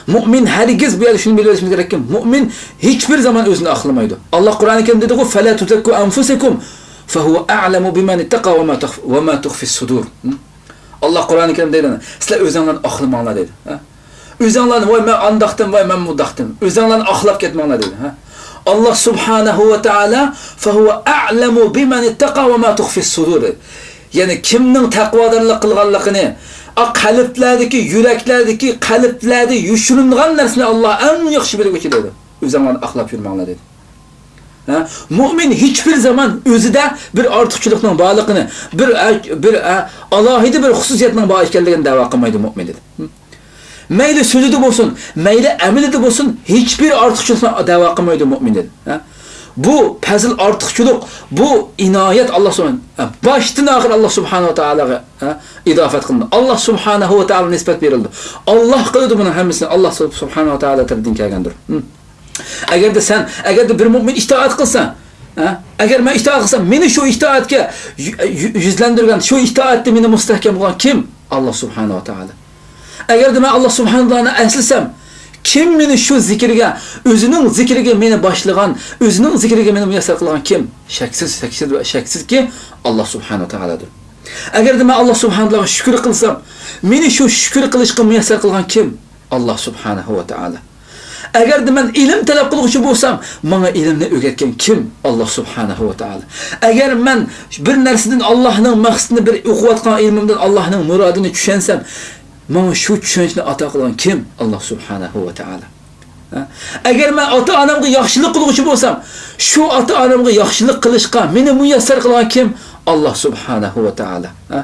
مۇئمىن ھەرگىز، بۇ يەردە شۇنى بىلىۋېلىشىمىز كېرەككى، مۇئمىن ھېچبىر زامان ئۆزىنى ئاقلىمايدۇ. ئاللا قۇرئانى كەرىمدە دېدىغۇ، فلا تزكوا أنفسكم هو أعلم بمن اتقى وما تخفي الصدور. ھە؟ ئاللا قۇرئانى كەرىمدە دەيدۇ، سىلەر ئۆزۈڭلارنى ئاقلىماڭلار دەيدۇ. ھە؟ ئۆزۈڭلارنى، ۋاي مەن ئانداقتىم، ۋاي مەن مۇنداقتىم، ئۆزۈڭلارنى ئاقلاپ كەتمەڭلار دەيدۇ. ھە؟ ئاللا سۇبھانەھۇ ۋە تائالا، فهو أعلم بمن اتقى وما تخفي الصدور دەيدۇ. يەنى كىمنىڭ تەقۋادارلىق قىلغانلىقىنى، ئا، قەلبلەردىكى، يۈرەكلەردىكى، قەلبلەردە يوشۇرۇنغان نەرسىنى ئاللا ئەڭ ياخشى بىلگۈچى دەيدۇ. ئۆزۈڭلارنى ئاقلاپ يۈرمەڭلار دەيدۇ. ھە؟ مۇئمىن ھېچبىر زامان ئۆزىدە بىر ئارتۇقچىلىقنىڭ بارلىقىنى، بىر، بىر، ئالاھىدە بىر خۇسۇسىيەتنىڭ بار ئىكەنلىكىنى دەۋا قىلمايدۇ مۇئمىن دېدى. مەيلى سۆزىدە بولسۇن، مەيلى ئەمىلىدە بولسۇن، ھېچبىر ئارتۇقچىلىقنى دەۋا قىلمايدۇ مۇئمىن دېدى. ھە؟ بۇ پەزىل ئارتۇقچىلىق، بۇ ئىنايەت ئاللا سۇبھانە، باشتىن ئاخىر ئاللا سۇبھانەھۇ ۋە تائالاغا، ھە، ئىزاپەت قىلىنىدۇ. ئاللا سۇبھانەھۇ ۋە تائالا نىسبەت بېرىلىدۇ. ئاللا قىلىدۇ بۇنىڭ ھەممىسىنى، ئاللا سۇبھانەھۇ ۋە تائالا تەرىپىدىن كەلگەندۇر. ھە؟ ئەگەردە سەن، ئەگەردە بىر مۇئمىن ئىتائەت قىلسا، ھە؟ ئەگەر مەن ئىتائەت قىلسام، مېنى شۇ ئىتائەتكە يۈ-، يۈ-، يۈزلەندۈرگەن، شۇ ئىتائەتتە مېنى مۇستەھكەم قىلغان كىم؟ ئاللا سۇبھانەھۇ ۋە تائالا. ئەگەردە مەن ئاللا سۇبھانەھۇ ۋە تائالانى ئەسلىسەم، كىم مېنى شۇ زىكىرگە، ئۆزىنىڭ زىكرىگە مېنى باشلىغان، ئۆزىنىڭ زىكرىگە مېنى مۇيەسسەر قىلغان كىم؟ شەكسىز، شەكسىز ۋە شەكسىزكى، ئاللا سۇبھانەھۇ ۋە تائالادۇر. ئەگەردە مەن ئاللا سۇبھانەھۇ ۋە تائالاغا شۈكۈر قىلسام، مېنى شۇ شۈكۈر قىلىشقا مۇيەسسەر قىلغان كىم؟ ئاللا سۇبھانەھۇ ۋە تائالا. ئەگەردە مەن ئىلىم تەلەپ قىلغۇچى بولسام، ماڭا ئىلىمنى ئۆگەتكەن كىم؟ ئاللا سۇبھانەھۇ ۋە تائالا. ئەگەر مەن بىر نەرسىدىن ئاللانىڭ مەقسىتىنى، بىر ئوقۇۋاتقان ئىلمىمدىن ئاللانىڭ مۇرادىنى چۈشەنسەم، ماڭا شۇ چۈشەنچنى ئاتا قىلغان كىم؟ ئاللا سۇبھانەھۇ ۋە تائالا. ھە؟ ئەگەر مەن ئاتا-ئانامغا ياخشىلىق قىلغۇچى بولسام، شۇ ئاتا-ئانامغا ياخشىلىق قىلىشقا مېنى مۇيەسسەر قىلغان كىم؟ ئاللا سۇبھانەھۇ ۋە تائالا. ھە؟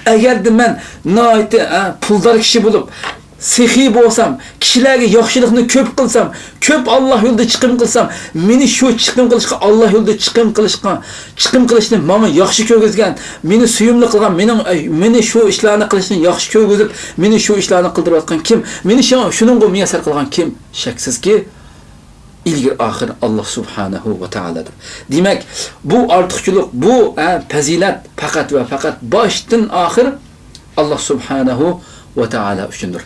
ئەگەردە مەن ناھايىتى، ھە، پۇلدار كىشى بولۇپ، سېخىي بولسام، كىشىلەرگە ياخشىلىقنى كۆپ قىلسام، كۆپ ئاللا يولىدا چىقىم قىلسام، مېنى شۇ چىقىم قىلىشقا، ئاللا يولىدا چىقىم قىلىشقا، چىقىم قىلىشنى ماڭا ياخشى كۆرگۈزگەن، مېنى سۆيۈملۈك قىلغان، مېنىڭ، مېنى شۇ ئىشلارنى قىلىشنى ياخشى كۆرگۈزۈپ، مېنى شۇ ئىشلارنى قىلدۇرۇۋاتقان كىم؟ مېنى شۇ، شۇنىڭغا مۇيەسسەر قىلغان كىم؟ شەكسىزكى، ئىلگىرى ئاخىر ئاللا سۇبھانەھۇ ۋە تائالادۇر. دېمەك، بۇ ئارتۇقچىلىق، بۇ، ھە، پەزىلەت پەقەت ۋە پەقەت باشتىن ئاخىر ئاللا سۇبھانەھۇ ۋە تائالا ئۈچۈندۇر.